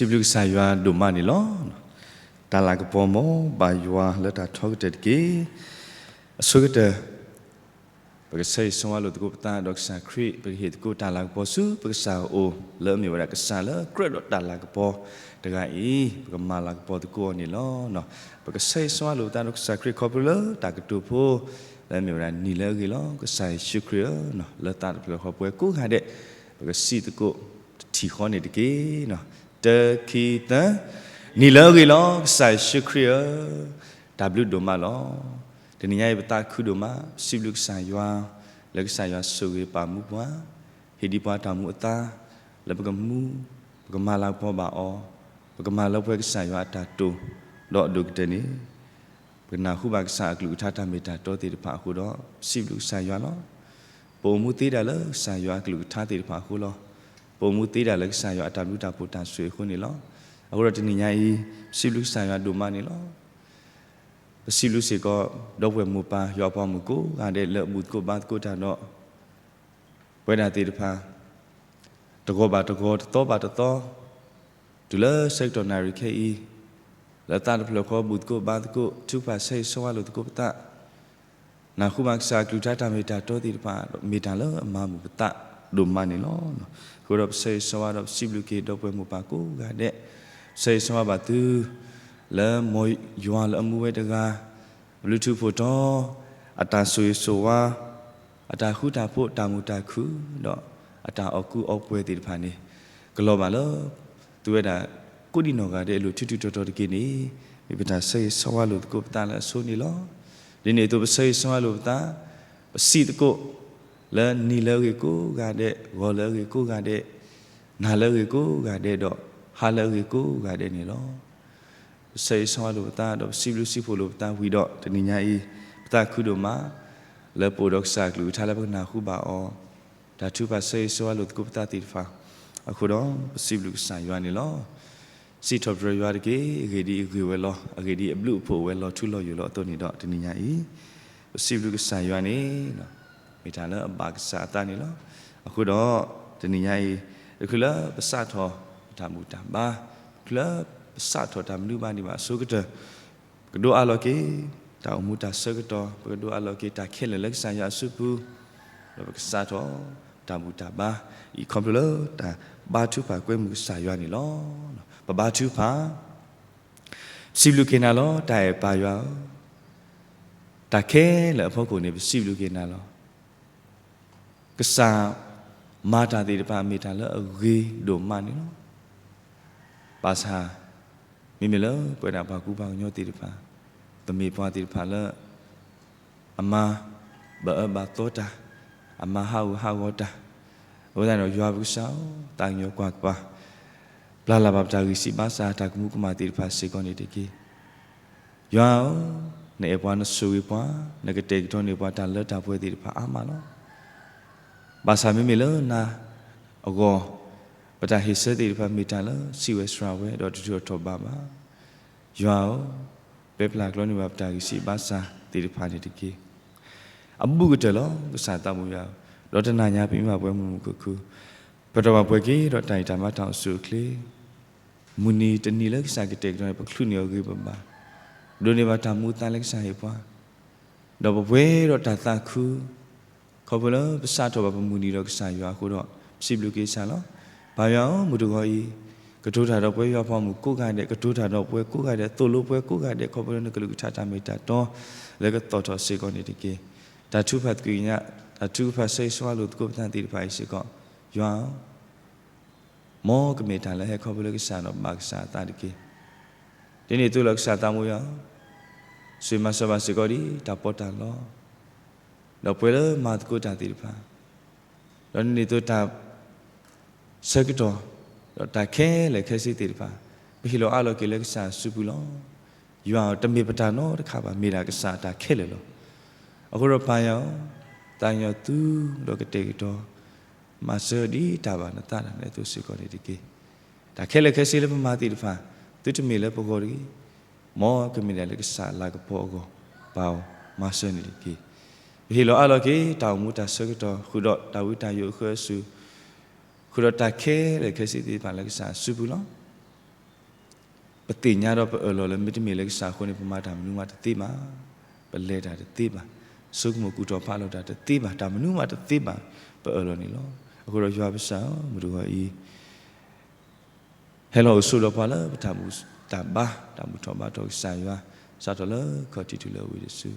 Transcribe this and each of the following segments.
စံးဘျုးကစၢ်ယွၤဒိၣ်မးန့ၣ်လီၤ. တၢ်လၤကပီၤမ်ဘၣ်ယွၤလၢတၢ်ထီကတၢၢ်တက့ၢ်. အဆိကတၢၢ် ပကဆၢဂ့ၤဆၢဝါလိာ်သကိးပသးဒီးကစၢ်ခရံာ်, ပကဟ့ၣ်သကိးတၢ်လၤကပီၤဆူပကစၢ်အအိၣ် လၢအမ့ၢ်ဝဲဒၣ်ကစၢ်လၢကြၢးဒီးတၢ်လၤကပီၤတဂၤအံၤ, ပကမၤလၤကပီၤသကိးအီၤန့ၣ်လီၤ. ပကဆၢဂ့ၤဆၢဝါလိာ်ပသးဒီးကစၢ်ခရံာ်ခီဖျိလၢတၢ်ကတိၤဖိ လၢအမ့ၢ်ဝဲဒၣ်နံၤလၢအဂ့ၤလီၤ. ကစၢ်ယ့ၣ်ၡူးခရံာ်ဧၢ, လၢသးတဖျၢၣ်ဃီပဝဲကိးဂၤဒဲး, ပကစံးသကိးတထံၣ်ဃီန့ၣ်တက့ၢ်. တၢ ခံ သၢ, နံၤလၢအဂ့ၤလီၤ ကစၢ်ယ့ၣ်ၡူးခရံာ်ဧၢ, တၢ်ဘျုးဒိၣ်မးလီၤ. တနံၤညါအံၤပသးခုဒိၣ်မး, ပစံးဘျုးကစၢ်ယွၤ လၢကစၢ်ယွၤဆိၣ်ဂ့ၤပာ်မူပှၤ, ဟ့ၣ်ဒံးပှၤတၢ်မူအသါ, လၢပကမူ, ပကမၤလၤကပီၤဘၣ်အီၤ, ပကမၤလၢပှဲၤကစၢ်ယွၤအတၢ်တိာ်, ဒီးအဒိၣ်ကတၢၢ်န့ၣ် ပကနၢ်ဟူဘၣ်ကစၢ်အကလုၢ်ကထါတၢ်မ့ၢ်တၢ်တီသ့ၣ်တဖၣ်အဃိဒီး ပစံးဘျုးကစၢ်ယွၤလီၤ. ပအိၣ်မူသ့ဒၣ်လၢကစၢ်ယွၤအကလုၢ်ကထါသ့ၣ်တဖၣ်အဃိလီၤ. ပအိၣ်မူသ့ဒၣ်လၢကစၢ်ယွၤအတၢ်ဘျုးတၢ်ဖှိၣ်တၢ်ဆိၣ်ဂ့ၤအဃိန့ၣ်လီၤ. အဃိဒီးတနံၤညါအံၤ ပစံးဘျုးကစၢ်ယွၤဒိၣ်မးန့ၣ်လီၤ. ပစံးဘျုးစ့ၢ်ကီး ဒီပုၢ်ဝဲၢ်မိၢ်ပၢ် ယွၤအပှၤမုၣ်ကိးဂၤဒဲးလၢအဘူၣ်သကိးဘါသကိးတၢ်ဒီး ပဝဲဒၣ်သ့ၣ်တဖၣ် တဂီၤဘၣ်တဂီၤ တသီဘၣ်တသီ တုၤလၢဆၢကတီၢ်နၣ်ရံၣ်ခဲအံၤ လၢသးတဖျၢၣ်ဃီဘူၣ်သကိးဘါသကိး ထုကဖၣ်ဆၢဂ့ၤဆၢဝါလိာ်သကိးပသး, နၢ်ဟူဘၣ်ကစၢ်အကလုၢ်ကထါတၢ်မ့ၢ်တၢ်တီသ့ၣ်တဖၣ် မ့ၢ်တၢ်လၢအမၤမုာ်ပသးဒိၣ်မးန့ၣ်လီၤ. အဃိဒီးပဆၢဂ့ၤဆၢဝါဒီးပစံးဘျုးက့ၤ ဒီပုၢ်ဝဲၢ်မိၢ်ပၢ်ကိးဂၤဒဲး, ပဆၢဂ့ၤဆၢဝါဘၣ်သု လၢမ်ယွၤလၢအမူဝဲတဂၤ အဘျုးထူးဖှိၣ်တီ အတၢ်ဆိၣ်ဂ့ၤဆိၣ်ဝါ အတၢ်ဃူတၢ်ဖိး တၢ်မုာ်တၢ်ခုၣ် ဒီးအတၢ်အီၣ်ကူအီပှဲၤသ့ၣ်တဖၣ်န့ၣ် ကလီၤဘၣ်လၢ သုဝဲဒၣ်ကိးဒံနီၢ်ဂၤဒဲးအလိၤ ထူးထူးတီၤတီၤတက့ၢ်န့ၣ် မ့ၢ်ပတၢ်ဆၢဂ့ၤဆၢဝါလိာ်သကိးပသးလၢအဆိန့ၣ်လီၤ. ဒ်န့ၣ်အသိးပဆၢဂ့ၤဆၢဝါလိာ်ပသး ပစံးသကိး လၢနံၤလၢအဂ့ၤကိးဂၤဒဲး, ဂီၤလၢအဂ့ၤကိးဂၤဒဲး, နၤလၢအဂ့ၤကိးဂၤဒဲးဒီး ဟါလၢအဂ့ၤကိးဂၤဒဲးန့ၣ်လီၤ. ပဆၢဂ့ၤဆၢဝါလိာ်ပသး ဒီးပစံးဘျုးစံးဖှိၣ်လိာ်ပသးဝံၤဒီး တနံၤညါအံၤ ပသးခုဒိၣ်မး လၢပအိၣ်ဒီးကစၢ်အကလုၢ်ကထါလၢပကနၢ်ဟူဘၣ်အီၤ တၢ်ထုကဖၣ်ဆၢဂ့ၤဆၢဝါလိာ်သကိးပသးသ့ၣ်တဖၣ်အဃိဒီး ပစံးဘျုးကစၢ်ယွၤန့ၣ်လီၤ. စံးထီၣ်ပတြၢၤယွၤတက့ၢ်. အဂ့ၢ်ဒ်အံၤအဂ့ၢ်ဝဲလီၤ. အဂ့ၢ်ဒ်အံၤအဘျုးအဖှိၣ်အိၣ်ဝဲလီၤထူလီၤယိာ်လီၤအသိးန့ၣ်ဒီး တနံၤညါအံၤ ပစံးဘျုးကစၢ်ယွၤန့ၣ် မ့ၢ်တၢ်လၢအဘၣ်ကစၢ်အသးန့ၣ်လီၤ. အဃိဒီး တနံၤညါအံၤ တချုးလၢပစးထီၣ်ပတၢ်ဘူၣ်တၢ်ဘါ, တချုးလၢပစးထီၣ်တၢ်မနုၤဘၣ်ဒံးဘၣ်အဆိကတၢၢ် ပကဒိးအးလီၤက့ၤ တၢ်အိၣ်မူတၢ်ဆၢကတီၢ်, ပကဒိးအးလီၤက့ၤတၢ်ခဲလၢာ်လၢကစၢ်ယွၤအစုပူၤ, ဒီးပကစးထီၣ်တၢ်ဘူၣ်တၢ်ဘါအံၤ ခီဖျိလၢတၢ်ဘါထုကဖၣ်ကွဲမုာ်ကစၢ်ယွၤန့ၣ်လီၤ. ပဘါထုကဖၣ်, ပစံးဘျုးက့ၤနၤလီၤ တၢ်အဲၣ်ပၢ်ယွၤဧၢ, တၢ်ခဲလၢာ်အဖီခိၣ်န့ၣ် ပစံးဘျုးက့ၤနၤလီၤ. ကစၢ်မၤတၢ်သ့ၣ်တဖၣ် မ့ၢ်တၢ်လၢအဂ့ၤဒိၣ်မးန့ၣ်လီၤ. ဘၣ်ဆၣ် မ့မ့ၢ်လၢပဝဲဒၣ်ပှၤကူပှၤကညီသ့ၣ်တဖၣ်, ပမ့ၢ်ပှၤသ့ၣ်တဖၣ်လၢ အမၤဘၣ်အၢဘၣ်သီတၢ်, အမၤဟးဂူာ်ဟးဂီၤတၢ်, အဝဲသတးဒီး ယွၤပကစၢ်ဧၢ, သးကညီၤကွၢ်ကွၢ်, ပျၢ်လၢ်ဘၣ်ပတၢ်ဂံၢ်စၢ်ဘါစၢ် တၢ်ကမူကမၣ်သ့ၣ်တဖၣ်စ့ၢ်ကီးန့ၣ်တက့ၢ်. ယွၤဧၢ, နအဲၣ်ပှၤ နဆိၣ်ဂ့ၤပှၤ, နကတဲာ်ကတီၤန့ၢ်ပှၤတၢ်လၢတၢ်ပှဲၤသ့ၣ်တဖၣ်အါမးလီၤ. ဘၣ်ဆၣ်မ့မ့ၢ်လၢနၤအဂီၢ်, ပတၢ်ဟ့ၣ်ဆၢသ့ၣ်တဖၣ်မ့ၢ်တၢ်လၢစံးဝဲစှၤဝဲ ဒီးတထုးထီၣ်ဘၣ်ဘၣ်. ယွၤဧၢ, ပဲပျၢ်ကျီန့ၢ်ဘၣ်ပတၢ်ဂံၢ်စၢ်ဘါစၢ်သ့ၣ်တဖၣ်န့ၣ်တက့ၢ်. အဘူးကတၢၢ်လီၤ ကစၢ်သးမူယွၤဧၢ, ဒီးတနၤညါပမ့ၢ်ဘၣ်ပှဲၤမုာ်မုာ်ခုၣ်ခုၣ်, ပတၢ်ဘၣ်ပှဲၤက့ၤဒီးတၢ်အံၣ်တၢ်မၤတၢ်အိၣ်ဆူၣ်အိၣ်ချ့ မုၢ်နံၤတနံၤလၢကစၢ်ကတဲာ်ကတီၤန့ၣ် ပချုးန့ၢ်အီၤဂ့ၤဂ့ၤဘၣ်ဘၣ်, ဒိးန့ၢ်ဘၣ်တၢ်မူအသါလၢကစၢ်ဟ့ၣ်ပှၤ, ဒီးပပှဲၤဒီးတၢ်သးခု, ခီဖျိလၢပစးထီၣ်ဘၣ်ပမုၢ်နံၤဒီးကစၢ်ယွၤအဃိဒီး ပစံးဘျုးက့ၤကစၢ်လီၤ. ပၢ်ယွၤဧၢ, မုၢ်တဂီၤအံၤ ကတိၤတၢ်ဒီးပဝဲယွၤပှၤမုၣ်ကိးဂၤဒဲး, ကတိၤတၢ်ဒီးပဝဲကိးဂၤဒဲး, သိၣ်လိပဝဲကိးဂၤဒဲး ခီဖျိလၢနကလုၢ်ကထါတၢ်မ့ၢ်တၢ်တီ လၢကသီၣ်ထီၣ်စ့ၢ်ကီးန့ၣ်တက့ၢ်. တၢ်ထုကဖၣ်သ့ၣ်ညါ, တၢ်ထုကဖၣ်ဆၢဂ့ၤဆၢဝါလိာ်သကိးပသးသ့ၣ်တဖၣ်အံၤစ့ၢ်ကီး, ယွၤဧၢ မ်ကမ့ၢ်တၢ်လၢဟဲခီဖျိလၢကစၢ်ဒီးဘၣ်ကစၢ်အသးတက့ၢ်. ဒ်န့ၣ်အသိးလီၤ ကစၢ်သးမူယွၤဧၢ, ဆိၣ်ဂ့ၤမၤစၢၤဘၣ်စ့ၢ်ကီးဒ်တၢ်ပီးတၢ်လီ, ဒီးပှဲၤလၢမၤသကိးတၢ်သ့ၣ်တဖၣ်, ဒီးဒ်န့ၣ်အသိးတၢ်ဆၢကတီၢ်, ဒီးတၢ်ခဲလၢာ်ခဲဆ့သ့ၣ်တဖၣ်, ပဟ့ၣ်လီၤအးလီၤက့ၤလၢကစၢ်အစုပူၤလီၤ. ယွၤဧၢ, တမ့ၢ်ပတၢ်နီတခါဘၣ်, မ့ၢ်ဒၣ်ကစၢ်အတၢ်ခဲလၢာ်လီၤ. အဃိဒီးပၢ်ယွၤဧၢ, သးကညီၤသုဒီးကတဲာ်ကတီၤ မၤစၢၤဒ်တၢ်ဘၣ်နသးဒၣ်နဲအသိးစ့ၢ်ကီးန့ၣ်တက့ၢ်. တၢ်ခဲလၢာ်ခဲဆ့လၢပမၤသ့ၣ်တဖၣ်, သုတမ့ၢ်လၢပဂီၢ်တဂ့ၤ, မ်ကမ့ၢ်ဒၣ်လၢကစၢ်လၤကပီၤအဂီၢ် ပာ်အီၤမၤစၢၤန့ၣ်တက့ၢ်. ပဟ့ၣ်လီၤအးလီၤက့ၤ တၢ်အိၣ်မူတၢ်ဆၢကတီၢ် ဃုာ်ဒီးတၢ်ဝံတၢ်ယိးအဃၢအစူၢ်, ဃုာ်ဒီးတၢ်ခဲလၢာ်ခဲဆ့သ့ၣ်တဖၣ်လၢကစၢ်အစုပူၤလီၤ. ပသ့ၣ်ညါဒီးပအၢၣ်လီၤလၢမ့တမ့ၢ်လၢကစၢ်အဃိန့ၣ် ပမၤတၢ်မနုၤမးတသ့ဘၣ်, ပလဲၤတၢ်တသ့ဘၣ်, ဆိကမိၣ်ကူၣ်ထီၣ်ဖးလီၤတၢ်တသ့ဘၣ်, တၢ်မနုၤမးတသ့ဘၣ်, ပအၢၣ်လီၤန့ၣ်လီၤ. အဃိဒီးယွၤပစံး မုၢ်တဂီၤအံၤ ဟဲလီၤအိၣ်ဆိးဒီးပှၤလၢပတၢ်ဘူၣ်တၢ်ဘါ တၢ်ဘူၣ်ထီၣ်ဘါထီၣ်ကစၢ်ယွၤ, စးထီၣ်လၢခီၣ်ထံးတုၤလၢဝ့ၢ်တဆူ,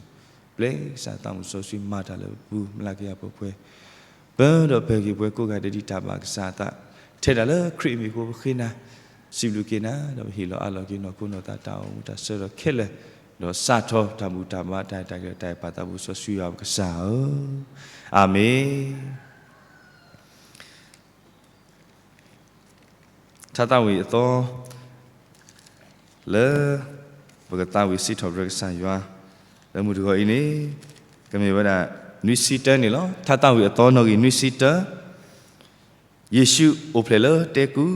ပျဲကစၢ်သးမုၢ်စီဆှံမၤတၢ်လၢပပူၤ မျးကယၤပှဲၤပှဲၤ, ပၢဒီးပၢၤက့ၤပှဲၤကိးဂၤဒဲးဒ်တၢ်ဘၣ်ကစၢ်အသး, ထဲဒၣ်လၢခရံာ်အမံၤအဃိပဃ့နၤ, စံးဘျုးက့ၤနၤ ဒီးပဟ့ၣ်လီၤအးလီၤက့ၤနီၢ်ခိနီၢ်သးတၢ်အိၣ်မူတၢ်ဆၢဒီးခဲလၢာ်, ဒီးစးထီၣ်တၢ်ဘူၣ်တၢ်ဘါတၢ်အဲၣ်တၢ်ကဲထီၣ်တၢ်အဲၣ်ပၢ်သးဘိစီဆှံယွၤပကစၢ်ဧၢ, အၤမ့ၣ်. ထါသးဝံၣ်အသီ လၢ ပကသးဝံၣ်စံးထီၣ်ပတြၢၤကစၢ်ယွၤ လၢမုၢ်တဂီၤအံၤန့ၣ် ကမ့ၢ်ဝဲဒၣ် နွံဆံတၢန့ၣ်လီၤ. ထါသးဝံၣ်အသီနီၣ်ဂံၢ်နွံဆံတၢ, ယ့ၣ်ၡူးအိၣ်ဖျဲၣ်လၢတဲကူ,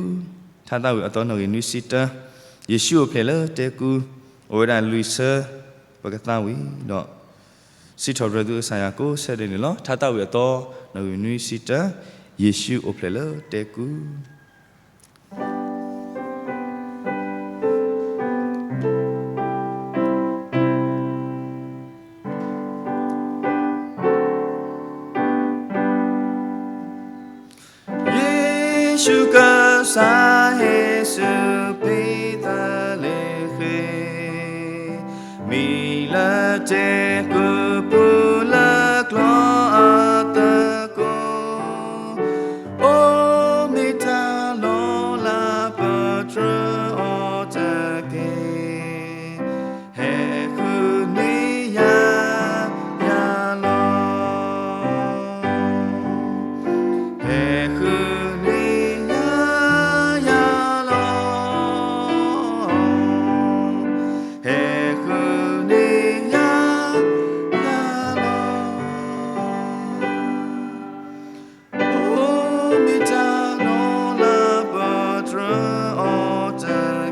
ထါသးဝံၣ်အသီနီၣ်ဂံၢ်နွံဆံတၢ, ယ့ၣ်ၡူးအိၣ်ဖျဲၣ်လၢတဲကူ, အိၣ်ဝဲဒၣ်လွံၢ်ဆၢ ပကသးဝံၣ်ဒီး စံးထီၣ်ပတြၢၤသုကစၢ်ယွၤကိးဆၢဒဲးန့ၣ်လီၤ. ထါသးဝံၣ်အသီ နီၣ်ဂံၢ်နွံဆံတၢ, ယ့ၣ်ၡူးအိၣ်ဖျဲၣ်လၢတဲကူ. ယ့ၣ်ၡူးကစၢ်ဟ့ၣ်စူးပ့းသလ့ဃ့, မံလၢတဲကူပူၤလၢကျီအသကိး, အိၣ်မ့ၢ်တၢ်လီၤလးပတြၢၤအီၤတက့ၢ်. ဟဲဃုန့ၢ်ယၤ ယၤလီၤ. ဟဲဃုန့ၢ်ယၤ ယၤလီၤ. ဟဲဃုန့ၢ်ယၤ ယၤလီၤ. အိၣ်မ့ၢ်တၢ်လီၤလးပတြၢၤအီၤတ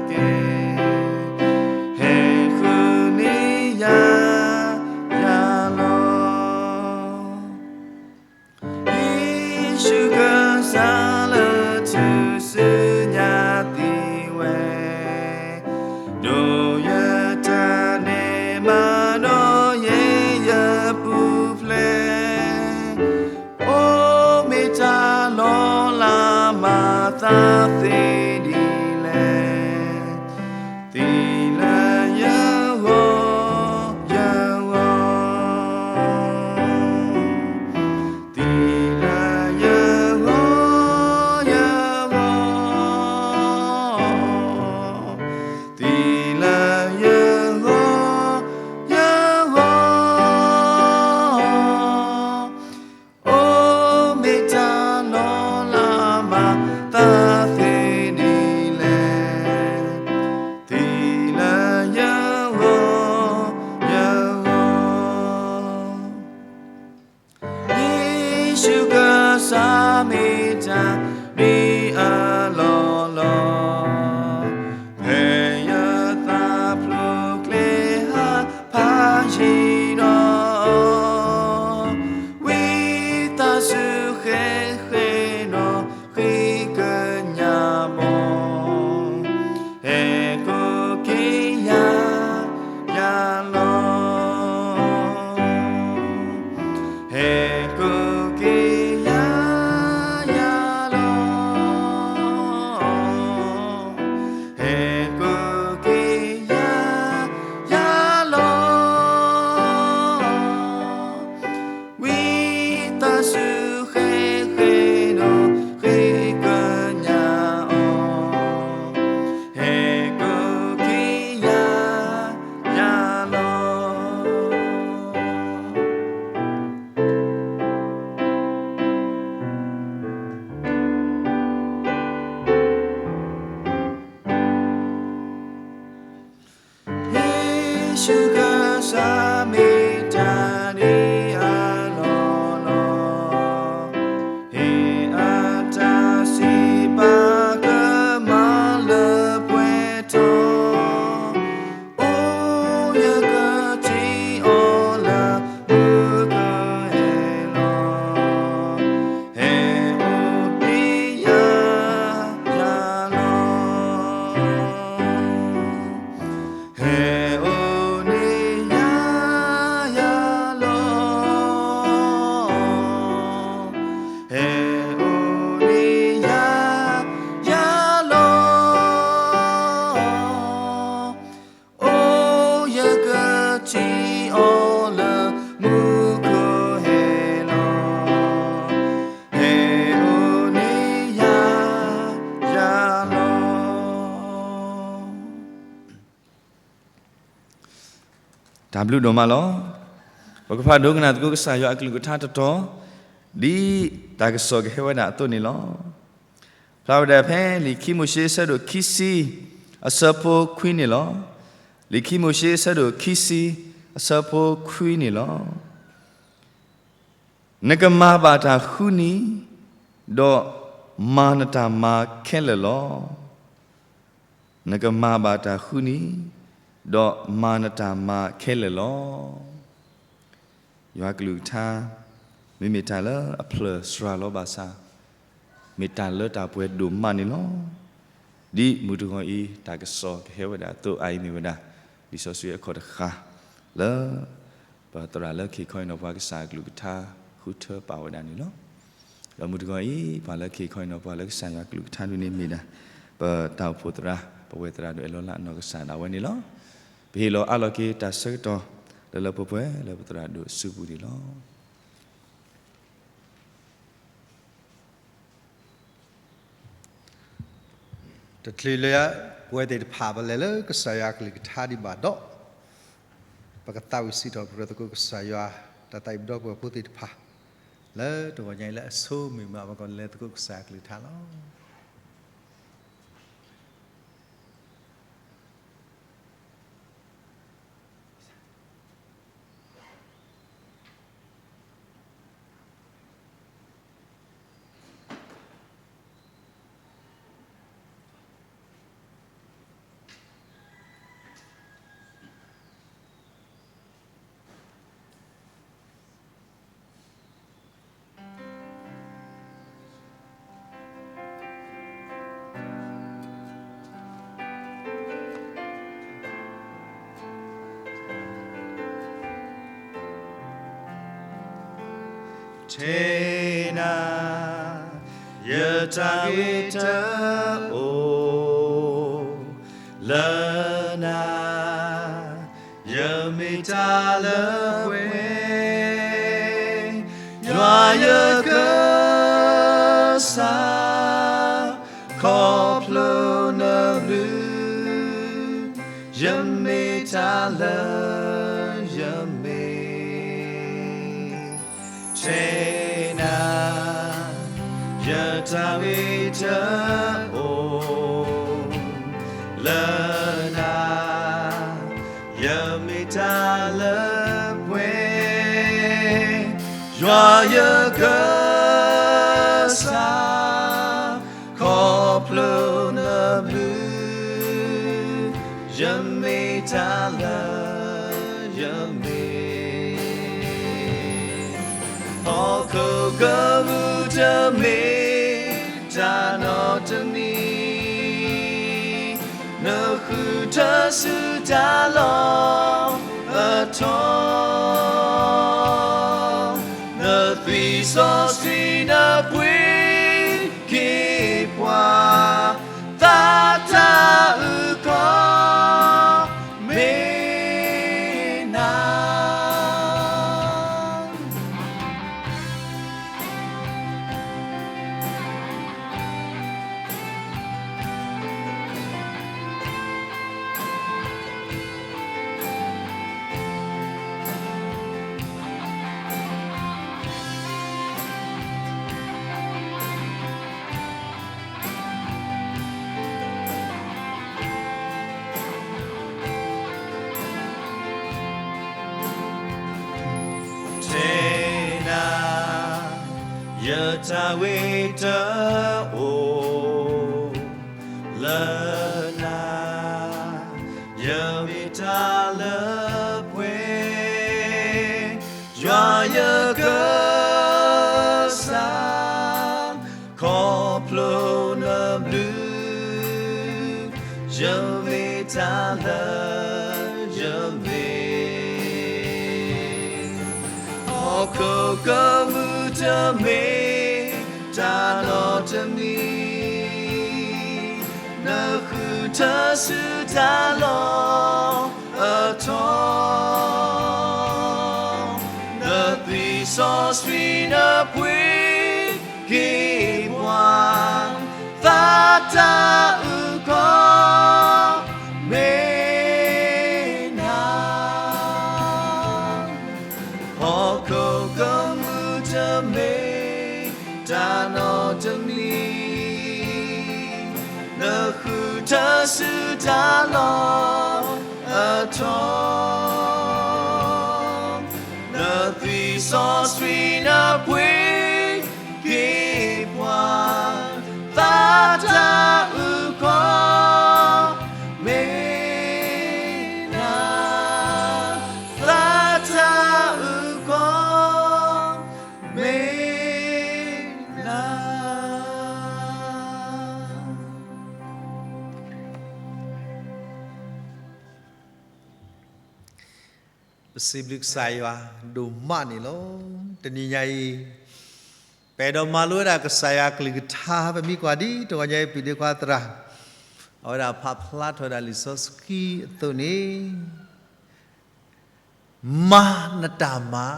က့ၢ်. ဟဲဃုန့ၢ်ယၤ ယၤလီၤ. ယ့ၣ်ၡူးကစၢ်လၢထူၣ်စုညါသံဝဲ, ဒိးယတၢ်န့ၢ်မၤဒီးယဲယပူၤဖျဲး, အိၣ်မ့ၢ်တၢ်လီၤလးမၤသးသ့ဒ်လဲၣ်. သံလၢယဂီၢ် ယဂီၢ်, သံလၢယဂီၢ် ယဂီၢ်, သံလၢယဂီၢ် ယဂီၢ်, အိၣ်မ့ၢ်တၢ်လီၤလးမၤသးသ့ဒ်လဲၣ်. သံလၢယဂီၢ် ယဂီၢ်. ယ့ၣ်ၡူးကစၢ်မ့ၢ်တၢ်မံအလီၢ်လီၢ်, ဖဲယသးဖျိးကျဲဟးဖးယံၤဒီး, ဝံသးစူၤဃဲဃဲနီၣ်ဃ့ကညးဘီ, ဟဲကိးက့ၤယၤ ယၤလီၤ. ဟဲကိးက့ၤယၤ ယၤလီၤ. ဟဲကိးက့ၤယၤ ယၤလီၤ. ဝံသးစူၤဃဲဃဲနီၣ်ဃ့ကညးအီၤ, ဟဲကိးက့ၤယၤ ယၤလီၤ. ယ့ၣ်ၡူးကစၢ်မ့ၢ်တၢ်န့ၣ်အလီၢ်လီၢ်, ဟ့ၣ်အတၢ်စံးပာ်ကမၣ်လၢပှဲၤထီၣ်, အိၣ်ယကထံၣ်အီၤလၢမုၢ်ကဟဲလီၤ, ဟဲအိၣ်က့ၤယၤ ယၤလီၤ. တၢ်ဘျုးဒိၣ်မးလီၤ. ပကဖးဒိကနၣ်သကိးကစၢ်ယွၤအကလုၢ်ကထါတတီၤ, ဒ်တၢ်ကစီၣ်ကဟဲဝဲဒၣ်အသိးန့ၣ်လီၤ. ဖျါဝဲဒၣ်ဖဲ လံာ်ခံမိၤၡ့ အဆၢဒိၣ်ခံဆံ အဆၢဖိခွံန့ၣ်လီၤ. လံာ်ခံမိၤၡ့ အဆၢဒိၣ်ခံဆံ အဆၢဖိခွံန့ၣ်လီၤ. နကမၤဘၣ်တၢ်ဃုနံၤ, ဒီးမၤနတၢ်မၤခဲလၢာ်လီၤ. နကမၤဘၣ်တၢ်ဃုနံၤ, ဒီးမၤနတၢ်မၤခဲလၢာ်လီၤ. ယွၤကလုၢ်ကထါ မ့မ့ၢ်တၢ်လၢအဖျၢၣ်စှၤလီၤဘၣ်ဆၣ်, မ့ၢ်တၢ်လၢတၢ်ပှဲၤဒိၣ်မးန့ၣ်လီၤ. ဒ်မုၢ်တဂီၤအံၤ တၢ်ကစီၣ်ကဟဲဝဲဒၣ်အသိး အအံၤမ့ၢ်ဝဲဒၣ် လံာ်စီဆှံအခီၣ်တဃာ်လၢ ပသရၣ်လၢခံခီအံၤနီၤ ပှၤကစၢ်အကလုၢ်ကထါ ဃုထၢပာ်ဝဲဒၣ်န့ၣ်လီၤ. ဒီးမုၢ်တဂီၤအံၤ ပှၤလၢခံခီအံၤနီၤ ပှၤလၢကစၢ်ယွၤကလုၢ်ကထါဒုန့ၣ်မ့ၢ်ဒၣ် ပတၢ်အိၣ်ဖှိၣ်သရၣ် ပဝဲသရၣ်ဒိၣ်အဲၣ်လီၤလၢအနီၢ်ကစၢ်ဒၣ်ဝဲန့ၣ်လီၤ. ပဟ့ၣ်လီၤအးလီၤက့ၤတၢ်ဆၢကတီၢ် လၢလၢပှဲၤပှဲၤလၢပသရၣ်ဒိၣ်အစုပူၤန့ၣ်လီၤ. တချုးလၢပဝဲသ့ၣ်တဖၣ် ပလဲၤလၢကစၢ်ယွၤအကလုၢ်ကထါဒံးဘၣ်ဒီး, ပကသးဝံၣ်စံးထီၣ်ပတြၢၤသကိးကစၢ်ယွၤ တၢ်သးဝံၣ်ပဒီပုၢ်ဝဲၢ်ဖိသ့ၣ်တဖၣ် လၢတဂီၤညါအံၤလၢအဆိမုၢ်မး ပကလဲၤသကိးကစၢ်အကလုၢ်ကထါလီၤ. ထဲနၤ ယတၢ်ဂ့ၤတအိၣ်လၢနၤ, ယမ့ၢ်တၢ်လၢပှဲၤ, ယွၤယကစၢ်, ခီဖျိနဘျုး, ယမ့ၢ်တၢ်လၢ ယမ့ၢ် ထဲနၤ ယတၢ်ဂ့ၤတအိၣ်လၢနၤ, ယမ့ၢ်တၢ်လၢပှဲၤ, ယွၤယကစၢ်, ခီဖျိနဘျုး, ယမ့ၢ်တၢ်လၢ ယမ့ၢ် ဟီၣ်ခိၣ်ကမူၣ်တမ့ၢ်တၢ်နီတမံၤ, နဃုထၢဆူတၢ်လီၢ်အထီ, နသွံၣ်စီဆှံနပှ့ၤက့ၤပှၤ, သးတၢ်အုၣ်ကီၤ မ့ၢ်နၤ. ထဲနၤ ယတၢ်ဂ့ၤတအိၣ်လၢနၤ, ယမ့ၢ်တၢ်လၢပှဲၤ, ယွၤယကစၢ်, ခီဖျိနဘျုး, ယမ့ၢ်တၢ်လၢ ယမ့ၢ် ဟီၣ်ခိၣ်ကမူၣ်တမ့ၢ်တၢ်နီတမံၤ, နဃုထၢဆူတၢ်လီၢ်အထီ, နသွံၣ်စီဆှံနပှ့ၤက့ၤပှၤ, သးတၢ်အုၣ်ကီၤ မ့ၢ်နၤ. ဆူတၢ်လီၢ်အထီ, နသွံၣ်စီဆှံနပှ့ၤက့ၤပှၤ, သးတၢ်အုၣ်ကီၤ မ့ၢ်နၤ, သးတၢ်အုၣ်ကီၤ မ့ၢ်နၤ. ပစံးဘျုးကစၢ်ယွၤဒိၣ်မးန့ၣ်လီၤ. တနံၤညါအံၤ ပအဲၣ်ဒိးမၤလိဝဲဒၣ်ကစၢ်ယွၤကလုၢ်ကထါ ပမ့ၢ်ကွၢ်ဒ်တဂီၤညါအံၤ ပုၢ်ဒ့ခွါသရၣ် အဝဲဒၣ်ဖးဖျါထီၣ်ဝဲဒၣ်လံာ်စီဆှံအသိးန့ၣ် မၤနတၢ်မၤ,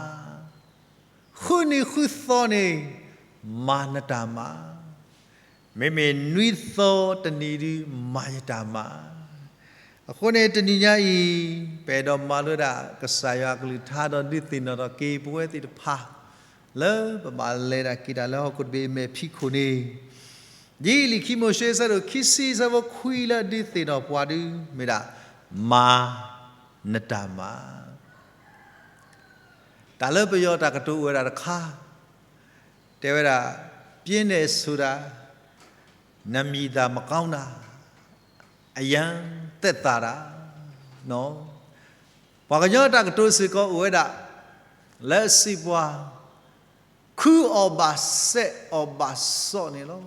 ဃုနံၤဃုသီန့ၣ် မၤနတၢ်မၤ, မ့မ့ၢ်နွံသီတနံၤဒု မၤယတၢ်မၤ. အဃိန့ၣ် တနံၤညါအံၤ ပအဲၣ်ဒိးမၤလိဝဲဒၣ်ကစၢ်ယွၤကလုၢ်ကထါဒီးဒုးသ့ၣ်နီၣ်ထီၣ်က့ၤပဝဲသ့ၣ်တဖၣ် လၢပဘၣ်လဲၤဒၣ်က့ၤတၢ်လၢဟီၣ်ခိၣ်တဘ့ၣ်အမဲာ်ဖံးခိၣ်န့ၣ် ဒ်လံာ်ခံမိၤၡ့အဆၢဒိၣ်ခံဆံအဆၢဖိခွံလၢအဒုးသ့ၣ်နီၣ်ပှၤဒု မ့ၢ်ဒၣ် မၤနတၢ်မၤ တၢ်လၢပယီၤတၢ်ကတိၤအိၣ်ဝဲဒၣ်တခါ တဲဝဲဒၣ် ပြင်းတယ်ဆိုတာ နမံၤသာမကောင်းတာ အရမ်းသက်သာတာ ပှၤကညီတၢ်ကတိၤစ့ၢ်ကီးအိၣ်ဝဲဒၣ် လၢအစံးပှၤ ခုအီၣ်ဘၣ်စဲးအီၣ်ဘၣ်စီးန့ၣ်လီၤ.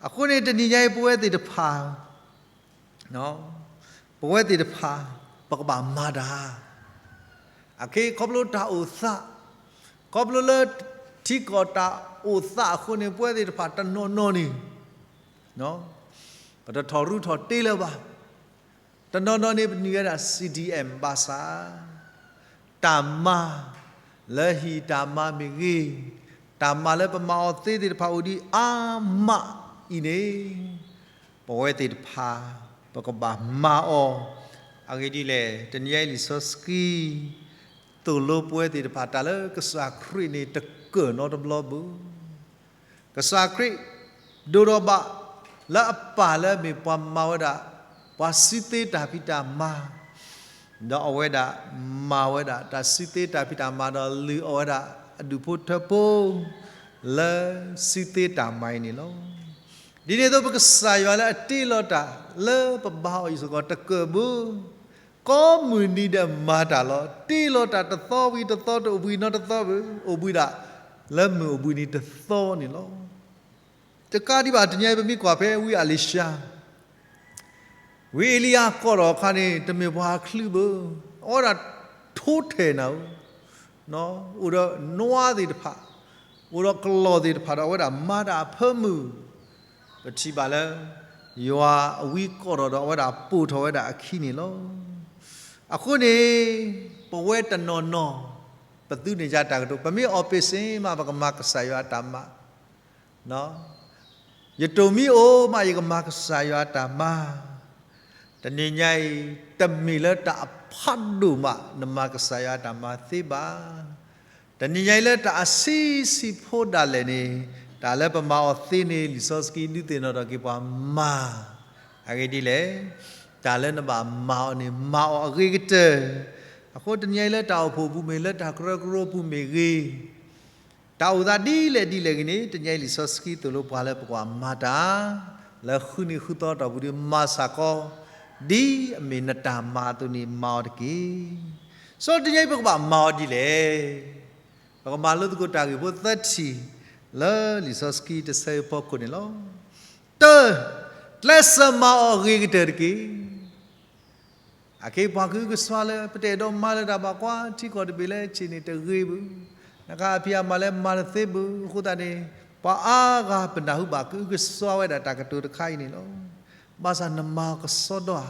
အဃိန့ၣ် တနံၤညါအံၤ ပဝဲသ့ၣ်တဖၣ် ပဝဲသ့ၣ်တဖၣ် ပကဘၣ်မၤတၢ် အခဲအံၤခီဖျိတၢ်အိၣ်သး ခီဖျိလၢထံကီၢ်တၢ်အိၣ်သးအဃိန့ၣ် ပဝဲသ့ၣ်တဖၣ်တနီၤနီၤန့ၣ် ပတထီၣ်ရူထီၣ်တ့လၢၤဘၣ်. တနီၤနီၤန့ၣ် ပနုာ်ဝဲဒၣ် CDM ဘၣ်ဆၣ် တၢ်မၤလၢဟံၣ်တၢ်မၤမ့ၢ်ဂ့ၤ, တၢ်မၤလၢပမၤအီၤသ့သ့ၣ်တဖၣ်အိၣ်ဒံးအါမးအံၤန့ၣ် ပဝဲသ့ၣ်တဖၣ် ပကဘၣ်မၤအီၤ. အဂ့ၢ်ဒ်လဲၣ်, တနံၤညါအံၤလံာ်စီဆှံ သိၣ်လိပဝဲသ့ၣ်တဖၣ် တၢ်လၢကစၢ်ခရံာ်န့ၣ် တကၢၢ်နီတဘျီဘၣ်. ကစၢ်ခရံာ် ဒိၣ်ထီၣ်ဘၣ်လၢအပၢ်လၢအမ့ၢ်ပှၤမၤဝဲဒၣ် ပှၤစုသ့တၢ်ဖံးတၢ်မၤ, ဒီးအဝဲဒၣ်မၤဝဲဒၣ် တၢ်စုသ့တၢ်ဖံးတၢ်မၤဒီးလုၢ်အီၣ်ဝဲဒၣ် အဒူၣ်ဖိထၢဖိ လၢစုသ့တၢ်မၤအံၤန့ၣ်လီၤ. ဒ်န့ၣ်အသိး ပကစၢ်ယွၤလၢအတ့လီၤတၢ်လၢပဘါအီၤအံၤစ့ၢ်ကီး တကၢၢ်ဘၣ်. ကိးမုၢ်နံၤဒဲးမၤတၢ်လီၤ. တ့လီၤတၢ်တသီဝံၤတသီ တအိၣ်ဘှံးနီတသီဘၣ်, အိၣ်ဘှံးဒၣ်လၢမုၢ်အိၣ်ဘှံးနံၤတသီန့ၣ်လီၤ. တကးဒံးဘၣ် တနံၤအံၤ ပမ့ၢ်ကွၢ်ဖဲဝံအလံၤၡါ ဝံအ့လံယၤကိးထီၣ်အခါန့ၣ် တမ့ၢ်ပှၤအချုးဘၣ်, အဝဲဒၣ်ထိထဲၣ်နၤဧိၤ, အိၣ်ဒီးနွားသ့ၣ်တဖၣ်, အိၣ်ဒီးကလီၢ်သ့ၣ်တဖၣ်ဒီး အဝဲဒၣ်မၤတၢ်အဖၢမုၢ်, ပထံၣ်ဘၣ်လၢ ယွၤအဝံကိးထီၣ်ဒီး အဝဲဒၣ်ပိာ်ထီၣ်ဝဲဒၣ်အခံန့ၣ်လီၤ. အဃိန့ၣ် ပဝဲတနီၤနီၤ ပသုန့ၣ်ယါတၢ်ကတိၤ ပမ့ၢ်အီၣ်ပ့ၤစ့မး ပကမၤကစၢ်ယွၤအတၢ်မၤ ယတိၢ်မံအိၣ်မး ယကမၤကစၢ်ယွၤအတၢ်မၤ, တနံၤညါအံၤ တမ့ၢ်လၢတၢ်အဖးဒိၣ်မး နမၤကစၢ်ယွၤအတၢ်မၤသ့ဘၣ်. တနံၤညါအံၤလၢတၢ်အဆံးဆံးဖိဒၣ်လဲာ်န့ၣ် တၢ်လၢပမၤအီၤသ့န့ၣ် လံာ်စီဆှံဒုးသ့ၣ်နီၣ်ထီၣ်က့ၤပှၤမၤ, အဂ့ၢ်ဒ်လဲၣ်, တၢ်လၢနဘၣ်မၤအီၤန့ၣ် မၤအီၤအဂ့ၤကတၢၢ်. အဃိတနံၤညါအံၤလၢတၢ်အိၣ်ဖှိၣ်ပူၤမ့ၢ်ဂ့ၤ လၢတၢ်ကရၢကရိပူၤမ့ၢ်ဂ့ၤ တၢ်အိၣ်သးဒ်လဲၣ်ဒ်လဲၣ်ဂ့ၤန့ၣ် တနံၤညါအံၤလံာ်စီဆှံသိၣ်လိပှၤလၢပကဘၣ်မၤတၢ် လၢဃုနံၤဃုသီအတီၢ်ပူၤဒီး မၤစ့ၢ်ကီး ဒ်အမ့ၢ်နတၢ်မၤအသိးန့ၣ် မၤအီၤတက့ၢ်. စီၤတနံၤညါအံၤ ပကဘၣ်မၤအီၤဒ်လဲၣ်. ပကမၤလိသကိးတၢ်ဂ့ၢ်ဖိသၢထံၣ် လၢလံာ်စီဆှံတဆၢအဖီခိၣ်န့ၣ်လီၤ. တၢ, ကျဲးစၢးမၤအီၤအဂ့ၤကတၢၢ်တက့ၢ်. အခဲအံၤပှၤကအုကစွါလၢ ပတအဲၣ်ဒိးမၤလၢတၢ်ဘၣ်ကွၢ် ထံကီၢ်တဘ့ၣ်လၢဆ့ၣ်န့ၣ်တဂ့ၤဘၣ်, နကဖံးအမၤလၢမၤတသ့ဘၣ်. အဃိသတးန့ၣ် ပှၤအါဂၤပနၢ်ဟူဘၣ်ကအုကစွါဝဲဒၣ်တၢ်ကတိၤတခါအံၤန့ၣ်လီၤ. ဘၣ်ဆၣ်နမၤအီၤကစီဒီဧါ.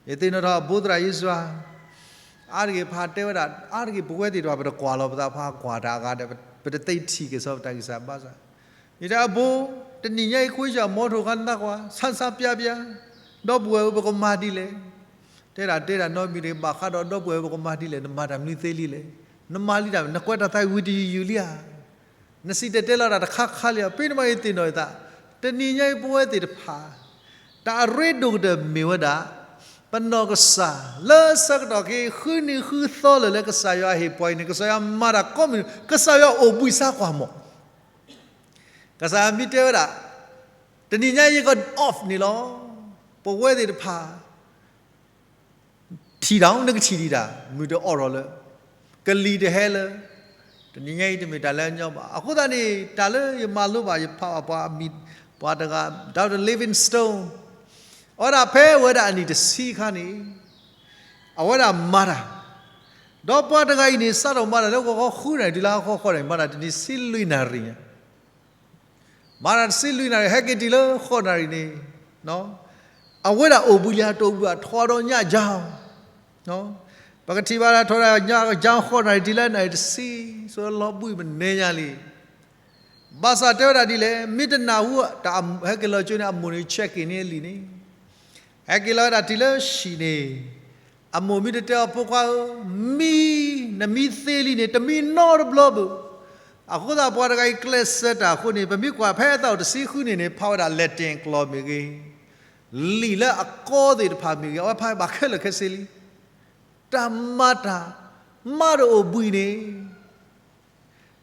ယသ့ၣ်နီၣ်ထီၣ်အဘိသရၣ်ယ့ၣ်ၡူးဧါ, အါတက့ၢ်ဖးတဲဝဲဒၣ် အါတက့ၢ်ပဝဲသ့ၣ်တဖၣ် ပတကွၢ်လီၤပသးဖးကွၢ်တၢ်အဂၤဒီး ပတသ့ထံၣ်က့ၤစီၤပတၢ်ဂံၢ်စၢ်ဘါစၢ်. ယတဲအဘိ, တနံၤညါအံၤ ခွ့ယၢ်မီထိၣ်ဃါနသးကွၢ် ဆန်းဆန်းပြပြ, ဒီပုၢ်ဝဲၢ်ဧၢ ပကမၤဒ်လဲၣ်. တဲဒၣ်တဲဒၣ်နီတမံၤတဂ့ၤ ဘၣ်ဃးဒီးဒီပုၢ်ဝဲၢ်ဧၢ ပကမၤဒ်လဲၣ်, နမၤတၢ်မနုၤသ့လံလဲၣ်. နမၤလံတၢ် နကွဲးတၢ်သးဝံၤတယုၢ်ယုၢ်လံဧါ. နစံၣ်တဲၤတဲလီၤတၢ်တခါခါလံဧါ. ဖဲန့ၣ်မးယသ့ၣ်နီၣ်ယသး, တနံၤညါအံၤပဝဲသ့ၣ်တဖၣ် တၢ်အရ့ဒိၣ်ကတၢၢ်မ့ၢ်ဝဲဒၣ် ပနီၢ်ကစၢ်လၢဆၢကတီၢ်က့ၤ ဃုနံၤဃုသီလၢာ်လၢကစၢ်ယွၤဟ့ၣ်ပှၤအံၤန့ၣ် ကစၢ်ယွၤမၤတၢ်ကိးမုၢ်နံၤ ကစၢ်ယွၤအိၣ်ဘှံးစါကွၢ်မး. ကစၢ်ယွၤမ့ၢ်တဲဝဲဒၣ် တနံၤညါအံၤယက off န့ၣ်လီၤ. ပဝဲသ့ၣ်တဖၣ် ထံၣ်တၢ် နကထံၣ်ဒံးတၢ် မုၢ်တအိးထီၣ်လၢ ကလံၤတဟဲလၢ တနံၤညါအံၤတမ့ၢ်တၢ်လၢအညီဘၣ်. အဃိသတးန့ၣ် တၢ်လၢယမၤလိဘၣ် ယဖးဘၣ်ပှၤအမံၤ ပှၤတဂၤ Doctor Livingstone အဝဲဒၣ်ဖဲဝဲဒၣ်အနံၣ်တဆံအခါန့ၣ် အဝဲဒၣ်မၤတၢ် ဒီးပှၤတဂၤအံၤန့ၣ် စးထီၣ်မၤတၢ်လၢဂီၤခီဃုနၣ်ရံၣ်တုၤလၢဟါခီဃိးနၣ်ရံၣ် မၤတၢ်တနံၤဆံလွံၢ်နၣ်ရံၣ်န့ၣ် မၤတၢ်တဆံလွံၢ်နၣ်ရံၣ် ဟဲက့ၤတုၤလၢဃိးနၣ်ရံၣ်န့ၣ် အဝဲဒၣ်အိၣ်ဘှံးလံ တအိၣ်ဘှံး အထီဒီးညၣ်ကၠီ ပကထံၣ်ဘၣ်တၢ်ထီဒီးညၣ်ကၠီ ဃိးနၣ်ရံၣ်တုၤလၢနၣ်ရံၣ်တဆံ ဆိလီၤဘှံးမနုၤညါလံ. ဘၣ်ဆၣ်တဲဝဲဒၣ်ဒ်လဲၣ် မ့ၢ်တနၢ်ဟူ ဟဲက့ၤလီၤကၠိန့ၣ် အမိၢ်န့ၣ် check in န့ၢ်အလံာ်န့ၣ် ဟဲက့ၤလီၤဝဲဒၣ်တုၤလၢဟံၣ်န့ၣ် အမိၢ်မ့ၢ်တတဲအီၤ ဖိခွါဧၢ, မံ, နမံသ့လံန့ၣ် တမံနီတဘျီဘၣ်. အဃိသတးပှၤတဂၤအံၤကျဲးစၢးတၢ်အဃိန့ၣ် ပမ့ၢ်ကွၢ်ဖဲအသးအိၣ်တဆံဃုနံၣ်န့ၣ် ဖးဝဲဒၣ် Latin ကျိာ်မ့ၢ်ဂ့ၤ, လံာ်လၢအကီသ့ၣ်တဖၣ်မ့ၢ်ဂ့ၤ, အဝဲဖးဘၣ်ခဲလၢာ်ခဲဆ့လံ. တၢ်မၤတၢ် မၤတအိၣ်ဘှံးန့ၣ်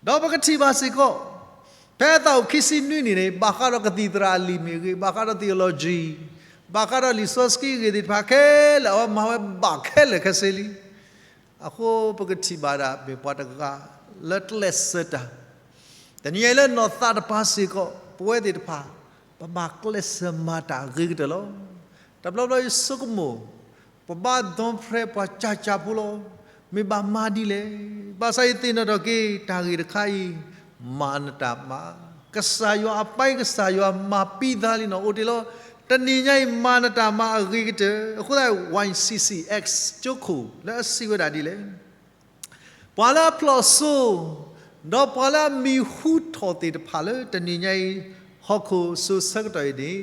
ဒီးပကထံၣ်ဘၣ်စ့ၢ်ကီး ဖဲအသးအိၣ်ခံဆံနွံနံၣ်န့ၣ် ဘၣ်ဃးဒီးကသံၣ်သရၣ်အလံာ်မ့ၢ်ဂ့ၤ, ဘၣ်ဃးဒီး theology, ဘၣ်ဃးဒီးလံာ်စီဆှံအဂ့ၢ်သ့ၣ်တဖၣ်ခဲလၢာ် အဝဲမၤဝဲဘၣ်ခဲလၢာ်ခဲဆ့လံ. အဃိပကထံၣ်ဘၣ်ဒၣ် မ့ၢ်ပှၤတဂၤလၢကျဲးစၢးတၢ်, တနံၤအံၤလၢနီၢ်သးတပၤစ့ၢ်ကီး ပဝဲသ့ၣ်တဖၣ် ပဘၣ်ကျဲးစၢးမၤတၢ်အဂ့ၤကတၢၢ်လီၤ. တဘျီဘျီယဆိကမိၣ် ပဘၣ်ဒီဖျဲးပှၤကၢ်ကၢ်ဖိလီၤ. မ့ၢ်ဘၣ်မၤဒ်လဲၣ်. ဘၣ်ဆၣ်ယသ့ၣ်နီၣ်ထီၣ်က့ၤ တၢ်ဂ့ၢ်တခါအံၤ မၤနတၢ်မၤ, ကစၢ်ယွၤအပၢ် ကစၢ်ယွၤမၤပံသးလံနီၤ အိၣ်တ့ၢ်လီၤ. တနံၤညါအံၤ မၤနတၢ်မၤအဂ့ၤကတၢၢ်. အဃိသတး Y C C X ကၠိခိၣ်လၢအစံးဝဲဒၣ်ဒ်လဲၣ် ပှၤလၢအဖျိၣ်စိ ဒီးပှၤလၢအမံၤဟူထီၣ်သ့ၣ်တဖၣ်လၢတနံၤညါအံၤ ဟီၣ်ခိၣ်စိၤဆၢကတီၢ်အံၤန့ၣ်,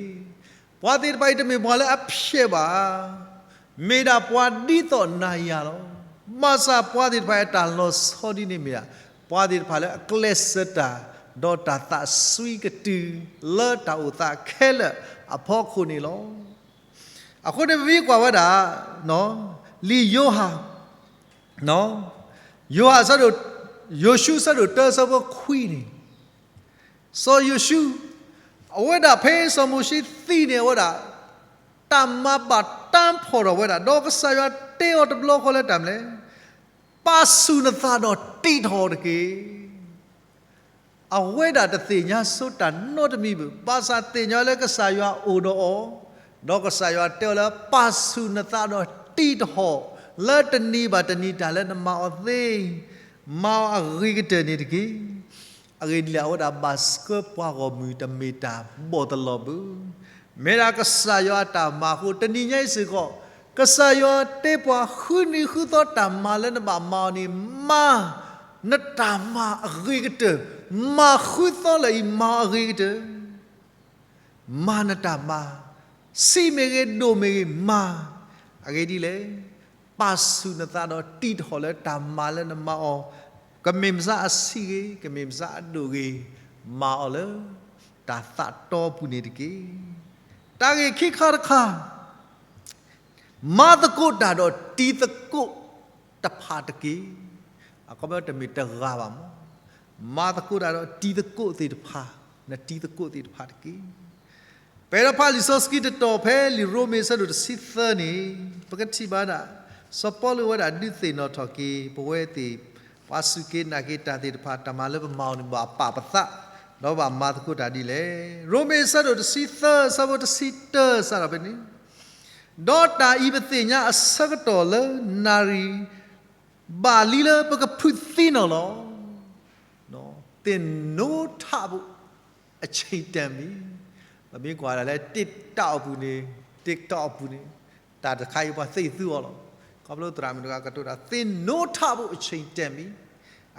ပှၤသ့ၣ်တဖၣ်အံၤတမ့ၢ်ပှၤလၢအဖျဲးဘၣ်, မ့ၢ်ဒၣ်ပှၤဒ်သိးနၤယၤလီၤ. ဘၣ်ဆၣ်ပှၤသ့ၣ်တဖၣ်အတၢ်လီၤဆီဒ်န့ၣ်မ့ၢ်ဒၣ် ပှၤသ့ၣ်တဖၣ်လၢအကျဲးစၢးတၢ် ဒီးတၢ်သးစွံကတုၤ လၢတၢ်အိၣ်သးခဲလၢာ်အဖီခိၣ်န့ၣ်လီၤ. အဃိန့ၣ်ပမ့ၢ်ကွၢ်ဝဲဒၣ် လံာ်ယိၤဟၣ် ယိၤဟၣ်အဆၢဒိၣ်, ယိၤၡူအဆၢဒိၣ်တၢအဆၢဖိခွံန့ၣ်, စီၤယိၤၡူ, အဝဲဒၣ်ဖဲစီၤမိၤၡ့သံန့ၣ် အဝဲဒၣ် တၢ်မၤဘၣ်တၢ်ဖှီၣ်ထီၣ်ဝဲဒၣ် ဒီးကစၢ်ယွၤတဲအီၤတဘျီဃီလၢတၢ်မနုၤလဲၣ်, ပာ်ဆူၣ်နသးဒီးတံးထီၣ်အီၤတက့ၢ်. အဝဲဒၣ်တသ့ၣ်ညါဆိတၢ်နီတမံၤဘၣ်, ဘၣ်ဆၣ်သ့ၣ်ညါလၢကစၢ်ယွၤအိၣ်ဒီးအီၤ, ဒီးကစၢ်ယွၤတဲအီၤလၢပာ်ဆူၣ်နသးဒီးတံးထီၣ် လၢတနံၤဘၣ်တနံၤတၢ်လၢနမၤအီၤသ့, မၤအီၤအဂ့ၤကတၢၢ်န့ၣ်တက့ၢ်. အဂ့ၢ်ဒ်လဲၣ် အဝဲဒၣ်ဘၣ်ဆှၢပှၤဂီၢ်မုၢ်တမ့ၢ်တၢ်ဘီၣ်တလီၤဘၣ်. မ့ၢ်ဒၣ်ကစၢ်ယွၤအတၢ်မၤအဃိ တနံၤညါအံၤစ့ၢ်ကီး ကစၢ်ယွၤတဲပှၤဃုနံၤဃုသီတၢ်မၤလၢနဘၣ်မၤအီၤန့ၣ် မၤနတၢ်မၤအဂ့ၤကတၢၢ်, မၤဃုသီလၢာ်အံၤမၤအီၤအဂ့ၤကတၢၢ် မၤနတၢ်မၤ, ဆံးမ့ၢ်ဂ့ၤ ဒိၣ်မ့ၢ်ဂ့ၤ မၤ, အဂ့ၢ်ဒ်လဲၣ်, ပာ်ဆူၣ်နသးဒီးတံးထီၣ်လၢတၢ်မၤလၢနမၤအီၤ, ကမ့ၢ်မစးအဆံးဂ့ၤ ကမ့ၢ်မစးအဒိၣ်ဂ့ၤ, မၤအီၤလၢတၢ်သးတီပူၤန့ၣ်တက့ၢ်. တၢ်ဂ့ၢ်ခံခါတခါ မၤသကိးတၢ်ဒီးတံၤသကိးတဖၣ်တက့ၢ်. အခီပညီတမ့ၢ်တဂၤဘၣ်မး, မၤသကိးတၢ်ဒီးတံၤသကိးသ့ၣ်တဖၣ်, နတံၤသကိးသ့ၣ်တဖၣ်တက့ၢ်. ပအဲၣ်ဒိးဖးလံာ်စီဆှံတတီၤဖဲလံာ်ရိမ့ၤအဆၢဒိၣ်တဆံသၢန့ၣ်, ပကထံၣ်ဘၣ်ဒၣ် စီၤပီလူးဝဲဒၣ်ဒုးသ့ၣ်နီၣ်ထီၣ်က့ၤ ပဝဲသ့ၣ် ပှၤစူၢ်က့ၤနာ်က့ၤတၢ်သ့ၣ်တဖၣ် တၢ်မၤလၢပမၤအီၤန့ၣ် ဘၣ်ပာ်ပသး, ဒီးဘၣ်မၤသကိးတၢ်ဒ်လဲၣ်. ရိမ့ၤအဆၢဒိၣ်တဆံသၢ အဆၢဖိတဆံတၢ စးထီၣ်ဖဲန့ၣ်, ဒီးတၢ်အံၤပသ့ၣ်ညါအဆၢကတီၢ်လၢနၣ်ရံၣ် ဘၣ်လံလၢပကဖုးသံနီၢ်လီၤ. သ့ၣ်နိထးဘိ အဆ့ၣ်တဲမံၤ, ပမ့ၢ်ကွၢ်ဒၣ်လၢ TikTok အပူၤန့ၣ်, TikTok အပူၤန့ၣ်, တၢ်တခါအံၤပှၤသ့ၣ်သူအီၤလီၤ. ခီဖျိသရၣ်မုၣ်တဂၤကတိၤတၢ် သ့ၣ်နိထးဘိ အဆ့ၣ်တဲမံၤ,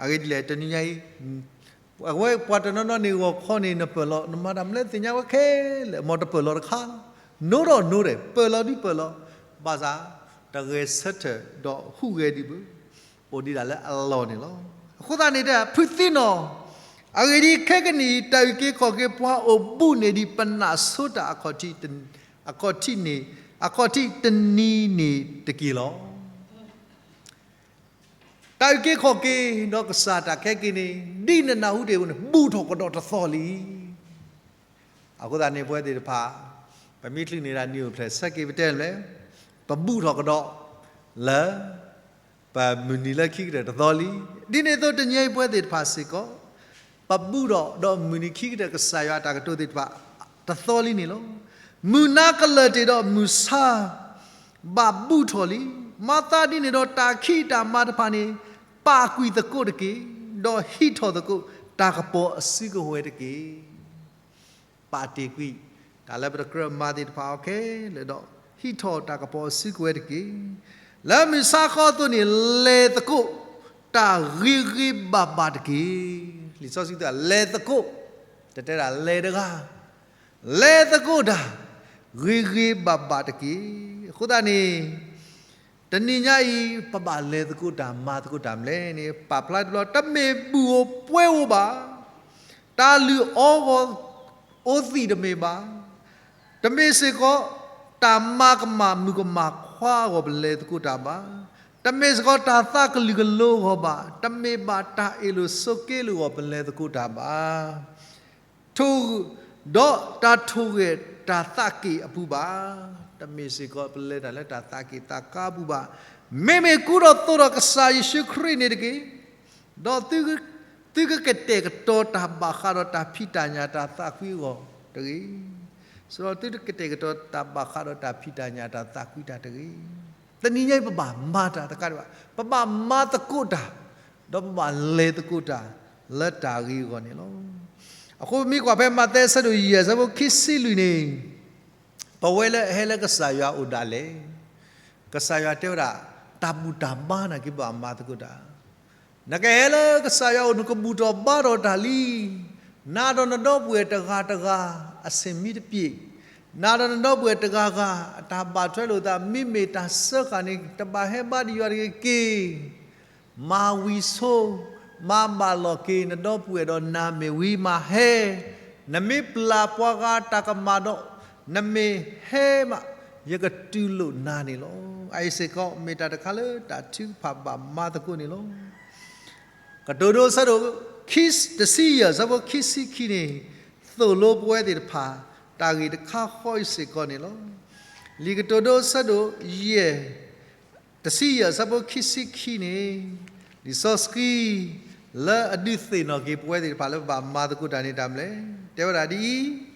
အဂ့ၢ်ဒ်လဲၣ် တနံၤညါအံၤ အဝဲပှၤတနီၤနီၤန့ၣ်ဂီၤခီန့ၣ် နပၢၢ်လီၤ နမၤတၢ်မနုၤသ့ၣ်ညါဝဲခဲလၢာ် မ်တပၢၢ်လီၤတခါလီၤ. နိဒီးနိဒဲး ပၢၢ်လီၤဒုးပၢၢ်လီၤ, ဘၣ်ဆၣ် တဂဲၤဆၢထၢၣ်ဒီးဟူးဂဲၤဒံးဘၣ်, အိၣ်ဒံးဒၣ်လၢအလီၢ်န့ၣ်လီၤ. အဃိသတးန့ၣ် ဖုးသံနီၢ်, အဂ့ၢ်ဒ်အံၤ ခဲကနံၣ်အံၤ တၢ်အုၣ်က့ၤခီၣ်က့ၤပှၤအိၣ်ဘူးန့ၢ်ဒံးပနၢ်ဆိတၢ်အခီၣ်ထံး, အခီၣ်ထံးန့ၣ်, အခီၣ်ထံးတနံၤန့ၣ်တက့ၢ်လီၤ. တၢ်အုၣ်က့ၤခီၣ်က့ၤ ဒီးကစၢ်တၢ်ခဲက့ၤန့ၣ် ဒ်နနၢ်ဟူတ့ၢ်အသိးန့ၣ် ဘူၣ်ထီၣ်ကဒီးတသီလံ. အဃိသတးန့ၣ် ပဝဲသ့ၣ်တဖၣ် ပမ့ၢ်ချုးန့ၢ်ဒၣ်နံၣ်အိၣ်ဖျဲၣ်ဆၢက့ၤ ပတဲလဲၣ်, ပဘူၣ်ထီၣ်ကဒီးလၢ ပမုၢ်နံၤလၢခံကတၢၢ်တသီလံ. ဒ်န့ၣ်အသိးတနံၤအံၤ ပဝဲသ့ၣ်တဖၣ်စ့ၢ်ကီး ပဘူၣ်ထီၣ်ဒီးမုၢ်နံၤခံကတၢၢ်ကစၢ်ယွၤအတၢ်ကတိၤသ့ၣ်တဖၣ် တသီလံန့ၣ်လီၤ. မုၢ်နၤကလၢၢ်တ့ၢ်ဒီးမုၢ်ဆါ ဘၣ်ဘူၣ်ထီၣ်လံ. မၤသးဒ်န့ၣ်ဒီး တၢ်ခံးတၢ်မၤတဖၣ်န့ၣ် ပာ်ကွံာ်သကိးတက့ၢ်, ဒီးဟံးထီၣ်သကိး တၢ်ကပီၤအစုကဝဲၤတက့ၢ်. ပာ်တ့ၢ်ကွံာ် တၢ်လၢပတကြၢးမၤသ့ၣ်တဖၣ်အီၤခဲလၢာ်ဒီး ဟံးထီၣ်တၢ်ကပီၤအစုကဝဲၤတက့ၢ်. လၢမုၢ်ဆါခီအသိးန့ၣ် လဲၤသကိးတၢ်ဂ့ၤဂ့ၤဘၣ်ဘၣ်တက့ၢ်. လံာ်စီဆှံတဲ လဲၤသကိး, တတဲဒၣ်လဲၤတဂၤ, လဲၤသကိးတၢ် ဂ့ၤဂ့ၤဘၣ်ဘၣ်တက့ၢ်. အဃိသတးန့ၣ် တနံၤညါအံၤ ပဘၣ်လဲၤသကိးတၢ် မၤသကိးတၢ်မနုၤလဲၣ်န့ၣ် ပာ်ဖျါတဘျီ တမ့ၢ်ဘူၣ်ဧိၤပှဲၤဧိၤဘၣ်, တၢ်လုၢ်အီၣ်ဂီၤအိၣ်သံးတမ့ၢ်ဘၣ်, တမ့ၢ်စ့ၢ်ကီး တၢ်မၤကမၣ်မုၣ်ကမၣ်ခွါအဂီၢ် ပလဲၤသကိးတၢ်ဘၣ်, တမ့ၢ်စ့ၢ်ကီး တၢ်သးကလုာ်ကလိအဂီၢ်ဘၣ်, တမ့ၢ်ဘၣ်တၢ်အ့ၣ်လိာ်ဆိးက့လိာ်အဂီၢ် ပလဲၤသကိးတၢ်ဘၣ်. ထိၣ်, ဒီးတၢ်ထိၣ်ဂဲၤတၢ်သးက့ၣ်အပူၤဘၣ်, တမ့ၢ်စ့ၢ်ကီး ပလဲၤတၢ်လၢတၢ်သးက့ၣ်သးကါအပူၤဘၣ်, မ့မ့ၢ်ကူဒီးသိးဒီးကစၢ်ယ့ၣ်ၡူးခရံာ်န့ၣ်တက့ၢ်. ဒီးသု, သုကကတဲာ်ကတီၤတၢ်ဘၣ်ဃးဒီးတၢ်ဖံးတၢ်ညၣ်တၢ်သးကွံအဂီၢ်တဂ့ၤ. စးထီၣ်သုတကတဲာ်ကတီၤတၢ်ဘၣ်ဃးဒီးတၢ်ဖံးတၢ်ညၣ်တၢ်သးကွံတၢ်တဂ့ၤ. တနံၤညါအံၤ ပဘၣ်မၤတၢ်တကးဒံးဘၣ်, ပဘၣ်မၤသကိးတၢ်, ဒီးပဘၣ်လဲၤသကိးတၢ် လၢတၢ်ဂ့ၤအဂီၢ်န့ၣ်လီၤ. အဃိပမ့ၢ်ကွၢ်ဖဲမးသဲအဆၢဒိၣ်ယဲၢ်အဆၢဖိခံဆံလွံၢ်န့ၣ်, ပဝဲလၢအဟဲလၢကစၢ်ယွၤအအိၣ်ဒၣ်လဲာ်, ကစၢ်ယွၤတဲဝဲဒၣ် တၢ်ဘူၣ်တၢ်ဘါန့ၣ်က့ၤ ဘၣ်မၤသကိးတၢ်, နကဟဲလၢကစၢ်ယွၤအအိၣ် နကဘူၣ်ထီၣ်ဘါထီၣ်တၢ်လံ. နၤဒီးနဒီပုၢ်ဝဲၢ်တဂၤတဂၤ အဆ့ၣ်မံတပျ့ၤ, နၤဒီးနဒီပုၢ်ဝဲၢ်တဂၤဂၤ အတၢ်ဘၣ်ထွဲလိာ်သး မ့မ့ၢ်တၢ်စၢဃာ်န့ၣ် တဘၣ်ဟဲဘါဒံးယွၤတဂ့ၤက့ၤ မၤဝံၤဆိ, မၤဘၣ်လီၤက့ၤ နဒီပုၢ်ဝဲၢ်ဒီးနၤမ့ၢ်ဝံၤမၤဟဲ, နမ့ၢ်ပျၢ်ပှၤဂၤတၢ်ကမၣ်ဒီး နမ့ၢ်ဟဲမး ယကတူၢ်လိာ်နၤန့ၣ်လီၤ. အအံၤစ့ၢ်ကီး မ့ၢ်တၢ်တခါလၢတၢ်ထုကဖၣ်ဘၣ်မၤသကိးန့ၣ်လီၤ. ကတိၤဒိအဆၢဒိၣ် တဆံယဲၢ်အဆၢဖိခံဆံခံန့ၣ် သိၣ်လိပဝဲသ့ၣ်တဖၣ် တၢ်ဂ့ၢ်တခါဃီအံၤစ့ၢ်ကီးန့ၣ်လီၤ. လံာ်ကတိၤဒိအဆၢဒိၣ်ယဲၢ် တဆံယဲၢ်အဆၢဖိခံဆံခံန့ၣ် လံာ်စီဆှံ လၢအဒုးသ့ၣ်နီၣ်က့ၤပဝဲသ့ၣ်တဖၣ်လၢပဘၣ်မၤသကိးတၢ်န့ၣ်တၢ်မနုၤလဲၣ်, တဲဝဲဒၣ်ဒ်အံၤ,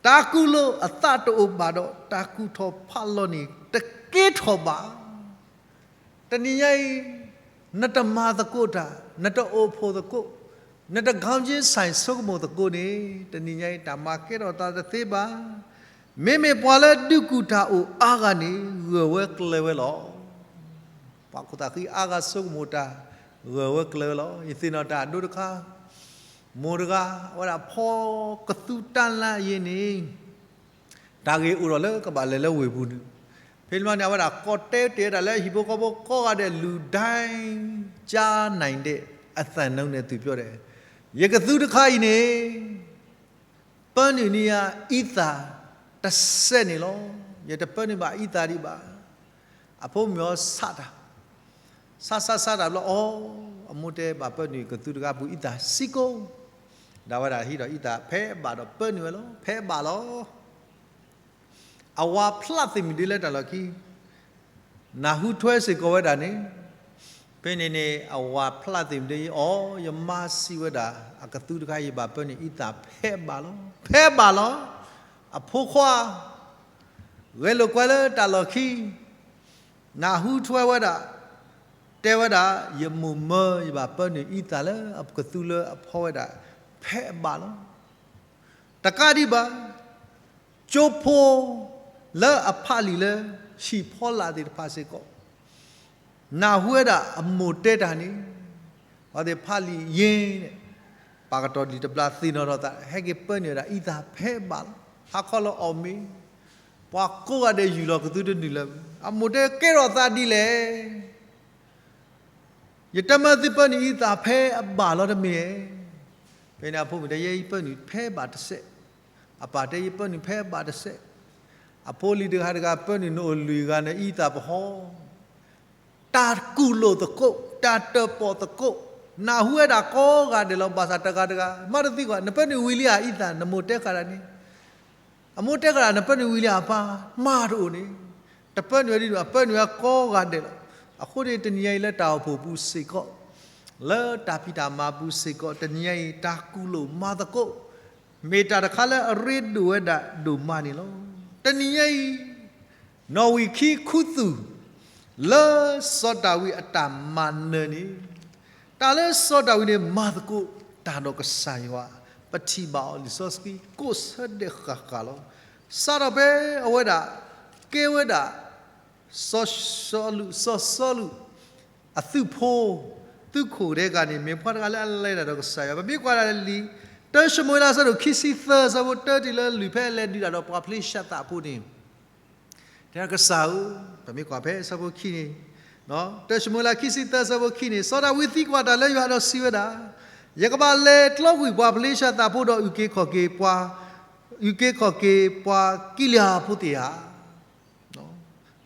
တၢ်ကူၣ်လိာ်အသးတအိၣ်ဘၣ်ဒီး တၢ်ကူၣ်ထီၣ်ဖးလီၤန့ၣ် တကဲထီၣ်ဘၣ်. တနံၤညါအံၤ နတမၤသကိးတၢ်, နတအိၣ်ဖှိၣ်သကိး, နတခေါင်းချင်းဆိုင် ဆိကမိၣ်သကိးန့ၣ် တနံၤညါအံၤ တၢ်မၤကဲထီၣ်သးတသ့ဘၣ်. မ့မ့ၢ်ပှၤလၢဒုးကူၣ်တၢ်အိၣ်အါဂၤန့ၣ် ဂၢၢ်ဝဲကျၢၤဝဲလီၤ. ပှၤခိၣ်သၣ်ဃံအါဂၤဆိကမိၣ်တၢ် ဂၢၢ်ဝဲကျၢၤဝဲလီၤ. ယသ့ၣ်နီၣ်တၢ်အဒိတခါ, မိၢ်တဂၤ အဝဲဒၣ်ဖီကသူတၢ်လၢအယံၤန့ၣ် တၢ်ဂ့ၢ်အိၣ်ထီၣ်လၢကဘၣ်လဲၤလၢဝ့ၢ်ပူၤန့ၣ်, ဖဲန့ၣ်အဝဲဒၣ်ကိးတဲတ့ၢ်ဝဲဒၣ်လၢဟံၣ်ဖိဃီဖိကိးဂၤဒဲး လူတိုင်းကြားနိုင်တဲ့ အသံနှုန်းနဲ့ သူပြောတယ်, ယကသူတခါအံၤန့ၣ် ပၢနုာ်န့ၢ်ယၤအံသၣ်တစဲးန့ၣ်လီၤ. ယတပၢနုာ်ဘၣ်အံသၣ်ဒံးဘၣ်. အဖိမုၣ်အီၤဆးတၢ်, ဆးဆးဆးတၢ်ဘျီ အီ, အမိၢ်တဲဘၣ်ပၢနုာ်ကသူတဂၤပူၤအံသၣ်စံကိၣ်, ဒီးဝဲဒၣ်ဟံးဒီးအံသၣ်ဖဲအဘၣ်ဒီးပၢနုာ်ဝဲလီၤ. ဖဲအဘၣ်လီၤ. အဝၤဖျးသ့ၣ်မုၢ်ဒ့လၢတၢ်လီၢ်ခံ နၢ်ဟူထွဲစ့ၢ်ကီးဝဲဒၣ်န့ၣ်, ဖဲန့ၣ်န့ၣ် အဝၤဖျးသ့ၣ်မုၢ်ဒ့အီၤ ယမါစံးဝဲဒၣ် အကသူတခါ ယဘၣ်ပၢနုာ်အံသၣ်ဖဲအဘၣ်လီၤ. ဖဲအဘၣ်လီၤ. အဖိခွါ ဂဲၤလိာ်ကွဲလၢတၢ်လီၢ်ခံ နၢ်ဟူထွဲဝဲဒၣ်, တဲဝဲဒၣ် ယမိၢ်မၢ ယဘၣ်ပၢနုာ်အံသၣ်လၢအကသူလၢအဖီဝဲဒၣ် ဖဲအဘၣ်လီၤ. တကးဒံးဘၣ် ကၠိဖိလၢအဖးလံာ်လၢဟံၣ်ဖီလာ်သ့ၣ်တဖၣ်စ့ၢ်ကီး နၢ်ဟူဝဲဒၣ်အမိၢ်တဲတၢ်န့ၣ်, အဝဲသ့ၣ်ဖးလံာ်ယ့ၢ်, ပာ်ကတီၢ်ဒံးတဘျီသ့ၣ်နီၣ်ထီၣ်သး ဟဲက့ၤပၢနုာ်ဝဲဒၣ်အံသၣ်ဖဲအဘၣ်လီၤ. ဟါခီလၢအီၣ်မ့ၤ, ပှၤကိးဂၤဒဲးယူၢ်လီၤကသူတနုာ်လၢၤ, အမိၢ်တဲကဲထီၣ်သးဒ်လဲၣ်. ယတမၢသုပၢနုာ်အံသၣ်ဖဲအဘၣ်လီၤတမ့ၢ်ဧါ. ဖဲန့ၣ်အဖိမုၣ်တဲ ယဲယပၢနုာ်ဖဲအဘၣ်တစဲး, အပၢ်တဲယပၢနုာ်ဖဲအဘၣ်တစဲး. အဖိလံၤတဂၤတဂၤ ပၢနုာ်နအိၣ်လွံၢ်ဂၤန့ၣ် အံသၣ်ပဟီ, တၢ်ကူၣ်လိာ်သကိး, တၢ်တၢၣ်ပီၣ်သကိး, နၢ်ဟူဝဲဒၣ်ကိးဂၤဒဲးလီၤ. ဘၣ်ဆၣ်တဂၤတဂၤ မၤတသံကွၢ် နပၢနုာ်ဝံၤလံဧါ အံသၣ်, နမိၢ်တဲဃာ်တၢ်န့ၣ်, အမိၢ်တဲဃာ်တၢ် နပၢနုာ်ဝံၤလံဧါ အပၢ်, မၤတအိၣ်န့ၣ်, တပၢနုာ်ဝဲဒ်န့ၣ် အပၢနုာ်ဝဲကိးဂၤဒဲးလီၤ. အဃိန့ၣ် တနံၤညါအံၤလၢတၢ်အိၣ်ဖှိၣ်ပူၤစ့ၢ်ကီး, လၢတၢ်ဖံးတၢ်မၤပူၤစ့ၢ်ကီး တနံၤညါအံၤ တၢ်ကူၣ်လိာ်မၤသကိး မ့ၢ်တၢ်တခါလၢအရ့ဒိၣ်ဝဲဒၣ်ဒိၣ်မးန့ၣ်လီၤ. တနံၤညါအံၤ နီၣ်ဝံာ်ခံခူသူၣ် လၢစီၤဒၤဝံးအတၢ်မၤနၢၤန့ၣ်, တၢ်လၢစီၤဒၤဝံးန့ၣ် မၤသကိးတၢ်ဒီးကစၢ်ယွၤ, ပထံၣ်ဘၣ်အီၤ လံာ်စီဆှံကိးဆၢဒဲးဃၣ်ဃၣ်လီၤ. စးထီၣ်ဖဲအဝဲဒၣ် ကဲဝဲဒၣ် စီၤစီလူး, စီၤစီလူး အသုးဖိ, သုးခိၣ်တဂၤန့ၣ် မ့ၢ်ပှၤတဂၤလၢအလဲၤတၢ်ဒီးကစၢ်ယွၤ. ပမ့ၢ်ကွၢ်ဒၣ်လံာ် တၢၡမူၤအ့လး အဆၢဒိၣ်ခံဆံသၢ အဆၢဖိတၢတုၤလၢလွံၢ် ဖဲအလဲၤဒုးတၢ်ဒီးပှၤဖလ့ၡသးဖိန့ၣ်, တဲကစၢ်ဧၢ, ပမ့ၢ်ကွၢ်ဖဲအဆၢဖိခံန့ၣ်, တၢၡမူၤအ့လး ခံဆံသၢ အဆၢဖိခံန့ၣ်, စီၤဒၤဝံးသံကွၢ်တၢ်လၢယွၤဒီးစံးဝဲဒၣ်, ယကဘၣ်လဲၤကျီကွံာ်ပှၤဖလ့ၡသးဖိဒီး အုၣ်က့ၤခီၣ်က့ၤပှၤ, အုၣ်က့ၤခီၣ်က့ၤပှၤကံလံယၤဖိသ့ၣ်ဧါ.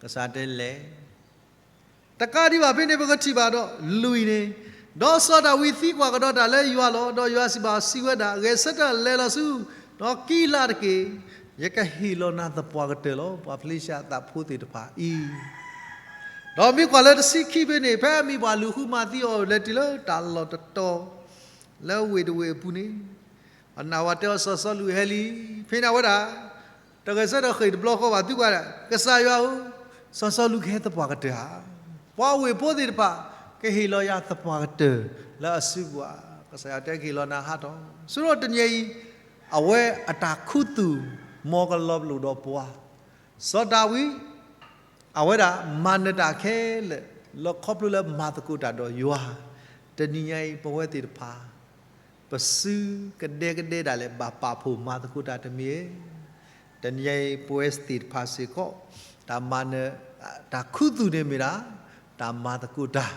ကစၢ်တဲလဲၤ တကးဒံးဘၣ်ဖဲန့ၣ် ပကထံၣ်ဘၣ်ဒီးလွံၢ်န့ၣ်, ဒီးစီၤဒၤဝံးသံကွၢ်ကဒီးတၢ်လၢယွၤလီၤ. ဒီးယွၤစံးဘၣ်စံးဝဲဒၣ်, ဂဲၤဆၢထၢၣ်လဲၤလီၤဆူ, ဒီးကံလၤတက့ၢ်. ယကဟ့ၣ်လီၤနၤသပှၢ်ကတၢၢ်လီၤ. ပှၤဖလ့ၡသးဖိသ့ၣ်တဖၣ်အံၤ, ဒီးမ့ၢ်ကွၢ်လၢတဆံခံဖဲန့ၣ်, ဖဲအမ့ၢ်ပှၤလူၤဃုမၤသံအီၤလဲၤတုၤလၢတၢ်လီၢ်တတီၤ လၢဝ့ၢ်တဝ့ၢ်အပူၤန့ၣ်, အနာ်ဝဲတဲအီၤ စီၤစီလူးဟဲလံ. ဖဲန့ၣ်အဝဲဒၣ် တဂဲၤဆၢထၢၣ်ဃ့ၢ်တဘျီဃီဘၣ် သံကွၢ်ဒၣ်, ကစၢ်ယွၤဧၢ, စီၤစီလူးကဟဲသပှၢ်ကတၢၢ်ဧါ. ပှၤဝ့ၢ်ဖိသ့ၣ်တဖၣ် ကဟ့ၣ်လီၤယၤသပှၢ်ကတၢၢ်လၢအစုပူၤဧါ. ကစၢ်ယွၤတဲကဟ့ၣ်လီၤနၤဟးထီၣ်. ဆိဒီးတနံၤအံၤ အဝဲအတၢ်ခူသူၣ် မ်ကလီၤပလိာ်ဒီးပှၤ, စီၤဒၤဝံး အဝဲဒၣ်မၤနၢၤတၢ်ခဲလၢာ် လၢခီဖျိလၢမၤသကိးတၢ်ဒီးယွၤ, တနံၤညါအံၤ ပဝဲသ့ၣ်တဖၣ် ပစုကဒဲကဒဲဒၣ်လဲာ် ဘၣ်ပာ်ဖှိၣ်မၤသကိးတၢ်တမံၤဧိၤ, တနံၤညါအံၤ ပဝဲသ့ၣ်တဖၣ်စ့ၢ်ကီး တၢ်မၤနၢၤ တၢ်ခူသူၣ်န့ၣ်မ့ၢ်ဒၣ် တၢ်မၤသကိးတၢ်,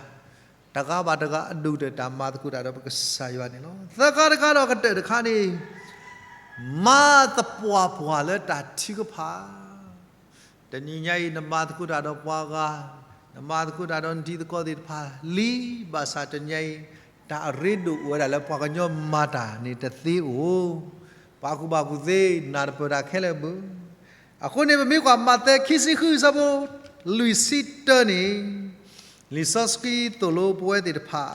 တဂၤဘၣ်တဂၤအဒိၣ်ကတၢၢ် တၢ်မၤသကိးတၢ်ဒီးပကစၢ်ယွၤန့ၣ်လီၤ. သၢခါတခါဒီးကတၢၢ်တခါန့ၣ် မၤသပှၢ်ပှၢ်လၢတၢ်ထုကဖၣ် တနံၤညါအံၤ နမၤသကိးတၢ်ဒီးပှၤဂၤ, နမၤသကိးတၢ်ဒီးနတံၤသကိးသ့ၣ်တဖၣ်လံ, ဘၣ်ဆၣ်တနံၤညါအံၤ တၢ်အရ့ဒိၣ်အိၣ်ဝဲဒၣ်လၢပှၤကညီမၤတၢ်န့ၣ်တသ့အိၣ်, ပှၤကူၣ်ဘၣ်ကူၣ်သ့နၢ်တပၢၢ်တၢ်ခဲလၢာ်ဘၣ်. အဃိန့ၣ် ပမ့ၢ်ကွၢ်မးသဲခံဆံဃု အဆၢဖိလွံၢ်ဆံတၢန့ၣ်, လံာ်စီဆှံသိၣ်လိပဝဲသ့ၣ်တဖၣ်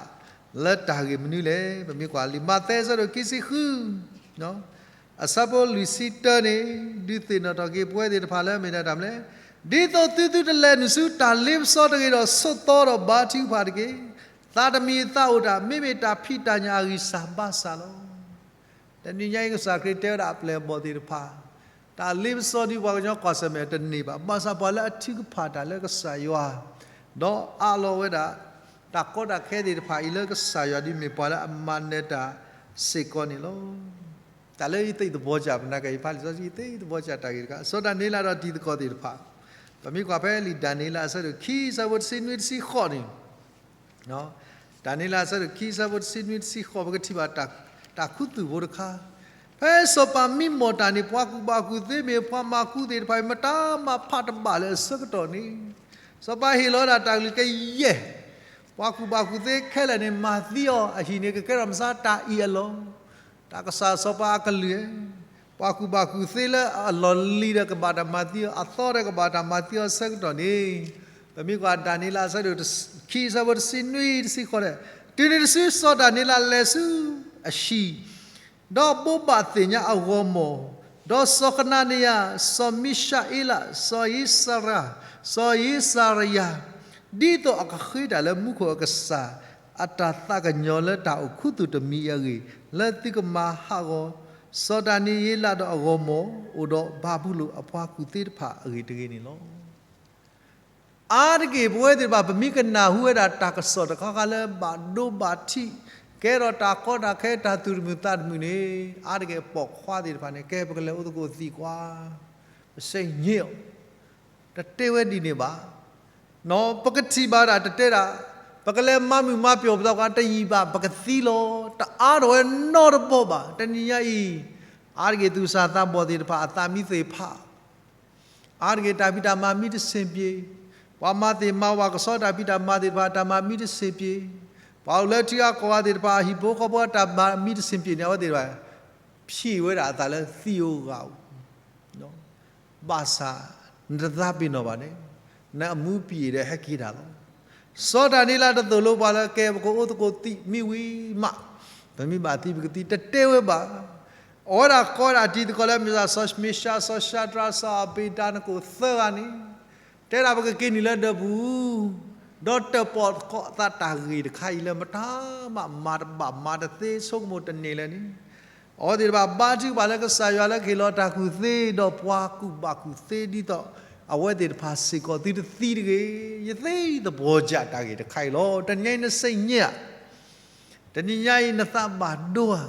လၢတၢ်ဂ့ၢ်မနုၤလဲၣ်. ပမ့ၢ်ကွၢ်လံာ်မးသဲအဆၢဒိၣ်ခံဆံဃု အဆၢဖိလွံၢ်ဆံတၢန့ၣ်, ဒုးသ့ၣ်နီၣ်ထီၣ်က့ၤပဝဲသ့ၣ်တဖၣ်လၢအမ့ၢ်ဒၣ်တၢ်မနုၤလဲၣ်, ဒ်သိးသုသုတလဲၤနုာ်ဆူတၢ်လ့ပစီတဂ့ၤဒီး ဆိးသီဒီးဘါထုကဖၣ်တက့ၢ်. သးတမံၤသးအိၣ်တၢ် မ့မ့ၢ်တၢ်ဖံးတၢ်ညၣ်အဂံၢ်စၢ်ဘါစၢ်လီၤ. တနံၤညါအံၤ ကစၢ်ခရံာ်တဲဝဲဒၣ်အပျဲၢ်အဘီၣ်သ့ၣ်တဖၣ်, တၢ်လ့ပစီဒ်ပှၤကညီကွၢ်ဆၢၣ်မဲာ်တန့ၢ်ဘၣ်. ဘၣ်ဆၣ်ပှၤလၢအထုကဖၣ်တၢ်လၢကစၢ်ယွၤ, ဒီးအးလီၤဝဲဒၣ် တၢ်ကီတၢ်ခဲသ့ၣ်တဖၣ်အံၤလၢကစၢ်ယွၤ ဒ်မ့ၢ်ပှၤလၢအမၤနၢၤတၢ်စ့ၢ်ကီးန့ၣ်လီၤ. တၢ်လၢယသ့ၣ်သဘီကၢ် ပနာ်က့ၤယဖးလံာ်စီဆှံ ယသ့ၣ်သဘီကၢ်တၢ်ဂ့ၢ်တခါ, စီၤဒၤနံးယ့လးဒီးတံၤသကိးသ့ၣ်တဖၣ်, ပမ့ၢ်ကွၢ်ဖဲလံာ်ဒၤနံးယ့လးအဆၢဒိၣ်ခံ အဆၢဖိတဆံနွံတဆံဃိးန့ၣ် ဒၤနံးယ့လးအဆၢဒိၣ်ခံ အဆၢဖိတဆံနွံတဆံဃိး ပကထံၣ်ဘၣ် တၢ်ခူသူၣ်ဖိတခါ, ဖဲစီၤပၤမံမီၢ်တၢ်န့ၣ် ပှၤကူၣ်ဘၣ်ကူၣ်သ့မ့ၢ်ပှၤမၤကူသ့ၣ်တဖၣ်အံၤ မတၤမၤဖးတဘၣ်လၢအဆၢကတီၢ်န့ၣ်, စီၤပၤဟ့ၣ်လီၤဝဲဒၣ်တၢ်ကလုၢ်ကယဲၢ်, ပှၤကူၣ်ဘၣ်ကူၣ်သ့ခဲလၢာ်န့ၣ် မၤသံအီၤအဟံၣ်န့ၣ် ကကဲထီၣ်မုၢ်ဆါတၢ်အံၣ်အလီၢ်, တၢ်ကစၢ်စီၤပၤအကလုၢ်, ပှၤကူၣ်ဘၣ်ကူၣ်သ့လၢအလီၢ်လံၤဒီးကဘၣ်တၢ်မၤသံအီၤ အသီဒီးကဘၣ်တၢ်မၤသံအီၤအဆၢကတီၢ်န့ၣ်, ပမ့ၢ်ကွၢ်ဒၤနံးယ့လးအဆၢဒိၣ်ခံ အဆၢဖိတဆံနွံတဆံဃိးန့ၣ်, တုၤနုၤတစု စီၤဒၤနံးယ့လးလဲၤဆူအဟံၣ် ဒီးဘိးဘၣ်သ့ၣ်ညါအဂီၢ်မီၢ်, ဒီးစီၤခနၤနယၤ, စီၤမံၡၤအ့လး, စီၤယံးစရၤ, စီၤယံးစရယၤ, ဒ်သိးအကဃ့တၢ်လၢမူခိၣ်အကစၢ် အတၢ်သးကညီၤလၢတၢ်အိၣ်ခူသူၣ်တမံၤအံၤအဂ့ၢ်, လၢသုကမၤဟးဂီၤ စီၤဒၤနံးယ့လးဒီးအဂီၢ်မီၢ် အိၣ်ဒီးဘၤဘူလိၣ်အပှၤကူၣ်သ့တဖၣ်အဂ့ၢ်တဂ့ၤန့ၣ်လီၤ. အါတက့ၢ်ပဝဲသ့ၣ်တဖၣ် ပမ့ၢ်ကနၢ်ဟူဝဲဒၣ်တၢ်ကစီၣ်တခါခါလၢဘၣ်ဒိဘၣ်ထံး, ကဲထီၣ်တၢ်ကီတၢ်ခဲတၢ်သူၣ်တမုာ်သးတမုာ်န့ၣ်, အါတက့ၢ်ပိာ်ခွါသ့ၣ်တဖၣ်န့ၣ် ကဲပကလဲၤအိၣ်သကိးသံကွၢ်, ပစဲည့အီၤ, တတဲဝဲဒ်န့ၣ်ဘၣ်. ပကထံၣ်ဘၣ်ဒၣ်တတဲဒၣ်, ပကလဲၤမၤမုာ်မၤပျီၢ်ပသးကွၢ်တယံာ်ဘၣ် ပကသံလီၤ. တအါထီၣ်ဝဲနီတဘီဘၣ်. တနံၤညါအံၤ, အါတက့ၢ်သူၣ်စၢ်သးဘီၣ်သ့ၣ်တဖၣ်အသးမံသ့ၣ်ဖး အါတက့ၢ်တၢ်ဖံးတၢ်မၤမံတဆ့ၣ်ပျ့ၤ, ပှၤမၤသ့ၣ်မၤဝၤကဆှီတၢ်ဖံးတၢ်မၤသ့ၣ်တဖၣ် တၢ်မၤမံတဆ့ၣ်ပျ့ၤ, ပှၤအိၣ်လၢထံဂၤကီၢ်ဂၤသ့ၣ်တဖၣ် အဟံၣ်ဖိဃီဖိအတၢ်မၤမံတဆ့ၣ်ပျ့ၤန့ၣ် အဝဲသ့ၣ်တဖၣ် ဖျ့ၣ်ဝဲဒၣ်အသးလၢသံဧိၤဂၤဧိၤ ဘၣ်ဆၣ် နတသးပ့ၤနီၣ်ဘၣ်န့ၣ် နအမူပံၤဒီးဟဲက့ၤတၢ်လီၤ. စီၤဒၤနံးလးတသိၣ်လိပှၤလၢကဲ ပကအိၣ်သကိးသံမံဝံၤမး, ပမ့ၢ်ဘၣ်သံပကသံ တတဲဝဲဘၣ်. အဝဲဒၣ်ကိးဝဲဒၣ်တံၤသကိးလၢ မ့ၢ်စၢ်စီၤမ့ၡၢၣ် စီၤၡၤဒြး စီၤအဘ့းနကိၤသၢဂၤန့ၣ် တဲဒၣ်ပကက့ၤနုာ်လၢဒၢးပူၤ ဒီးတၢၣ်ပီၣ်သကိးအသးတၢ်ဂ့ၢ်တခါအံၤလၢ မတၤမးမၤတဘၣ်မၤတသ့ ဆိကမိၣ်တန့ၢ်လၢၤန့ၣ်, အဝဲသ့ၣ်တဖၣ်ဘါထုကဖၣ်လၢကစၢ်ယွၤလၢကဟ့ၣ်လီၤတၢ်ကူၣ်သ့ ဒီးပှၤကူၣ်ဘၣ်ကူၣ်သ့ဒ်သိး အဝဲသ့ၣ်တဖၣ်စ့ၢ်ကီး သုတသံတဂ့ၤ, ယသ့ယသပှီၤကၢ်တၢ်ဂ့ၢ်တခါအံၤလီၤ. တနံၤညါအံၤနစ့ၣ်ညါဧါ, တနံၤညါအံၤနသးဘၣ်ဒိဧါ,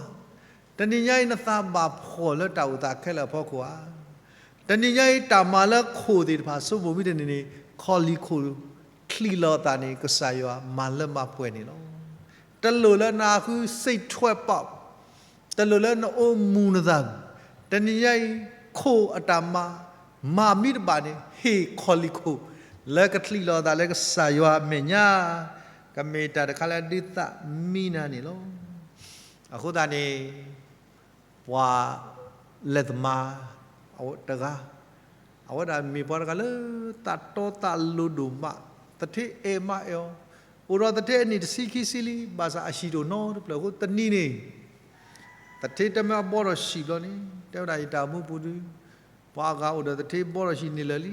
တနံၤညါအံၤနသးဘၣ်ဖှီၣ်လၢတၢ်အိၣ်သးခဲလၢာ်အဖီခိၣ်ဧါ. တနံၤညါအံၤတၢ်မၤလၢခိၣ်သ့ၣ်တဖၣ် ဆိကမိၣ်မ့ၢ်တန့ၢ်န့ၣ် ခီၣ်လံၣ်ခိၣ်ချံးလီၤအသးန့ၣ် ကစၢ်ယွၤမၤလၢမၤပှဲၤန့ၣ်လီၤ. တလိၣ်လၢနဃုစ့ၣ်ထွဲပာ်, တလိၣ်လၢနအိၣ်မူနသး, တနံၤညါအံၤ ခိၣ်အတၢ်မၤ မၤမံတဘၣ်န့ၣ် ဟ့ၣ်ခီၣ်လံၣ်ခိၣ် လၢကချံးလီၤအသးလၢကစၢ်ယွၤအမဲာ်ညါ ကမ့ၢ်တၢ်တခါလၢဒုးသးမံနၤန့ၣ်လီၤ. အဃိသတးန့ၣ် ပှၤလဲၤသမါတဂၤ အဝဲဒၣ်မ့ၢ်ပှၤတဂၤလၢသးတီသးလိၤဒိၣ်မး, သထ့အဲၣ်မးအဲၣ်အီၤ, အိၣ်ဒီးသထ့အနံၣ်တဆံခံဆံလံ, ဘၣ်ဆၣ်အဟံၣ်တအိၣ်နီတဖျၢၣ်အဃိ တနံၤန့ၣ် သထ့တမၢအဘီထီၣ်ဟံၣ်ဘျီန့ၣ် တဲဝဲဒၣ် ယတၢ်အိၣ်မူပူၤဒုး ပှၤအဂၤအိၣ်ဒီးသထ့ဘီထီၣ်ဟံၣ်န့ၣ်လၢာ်လံ,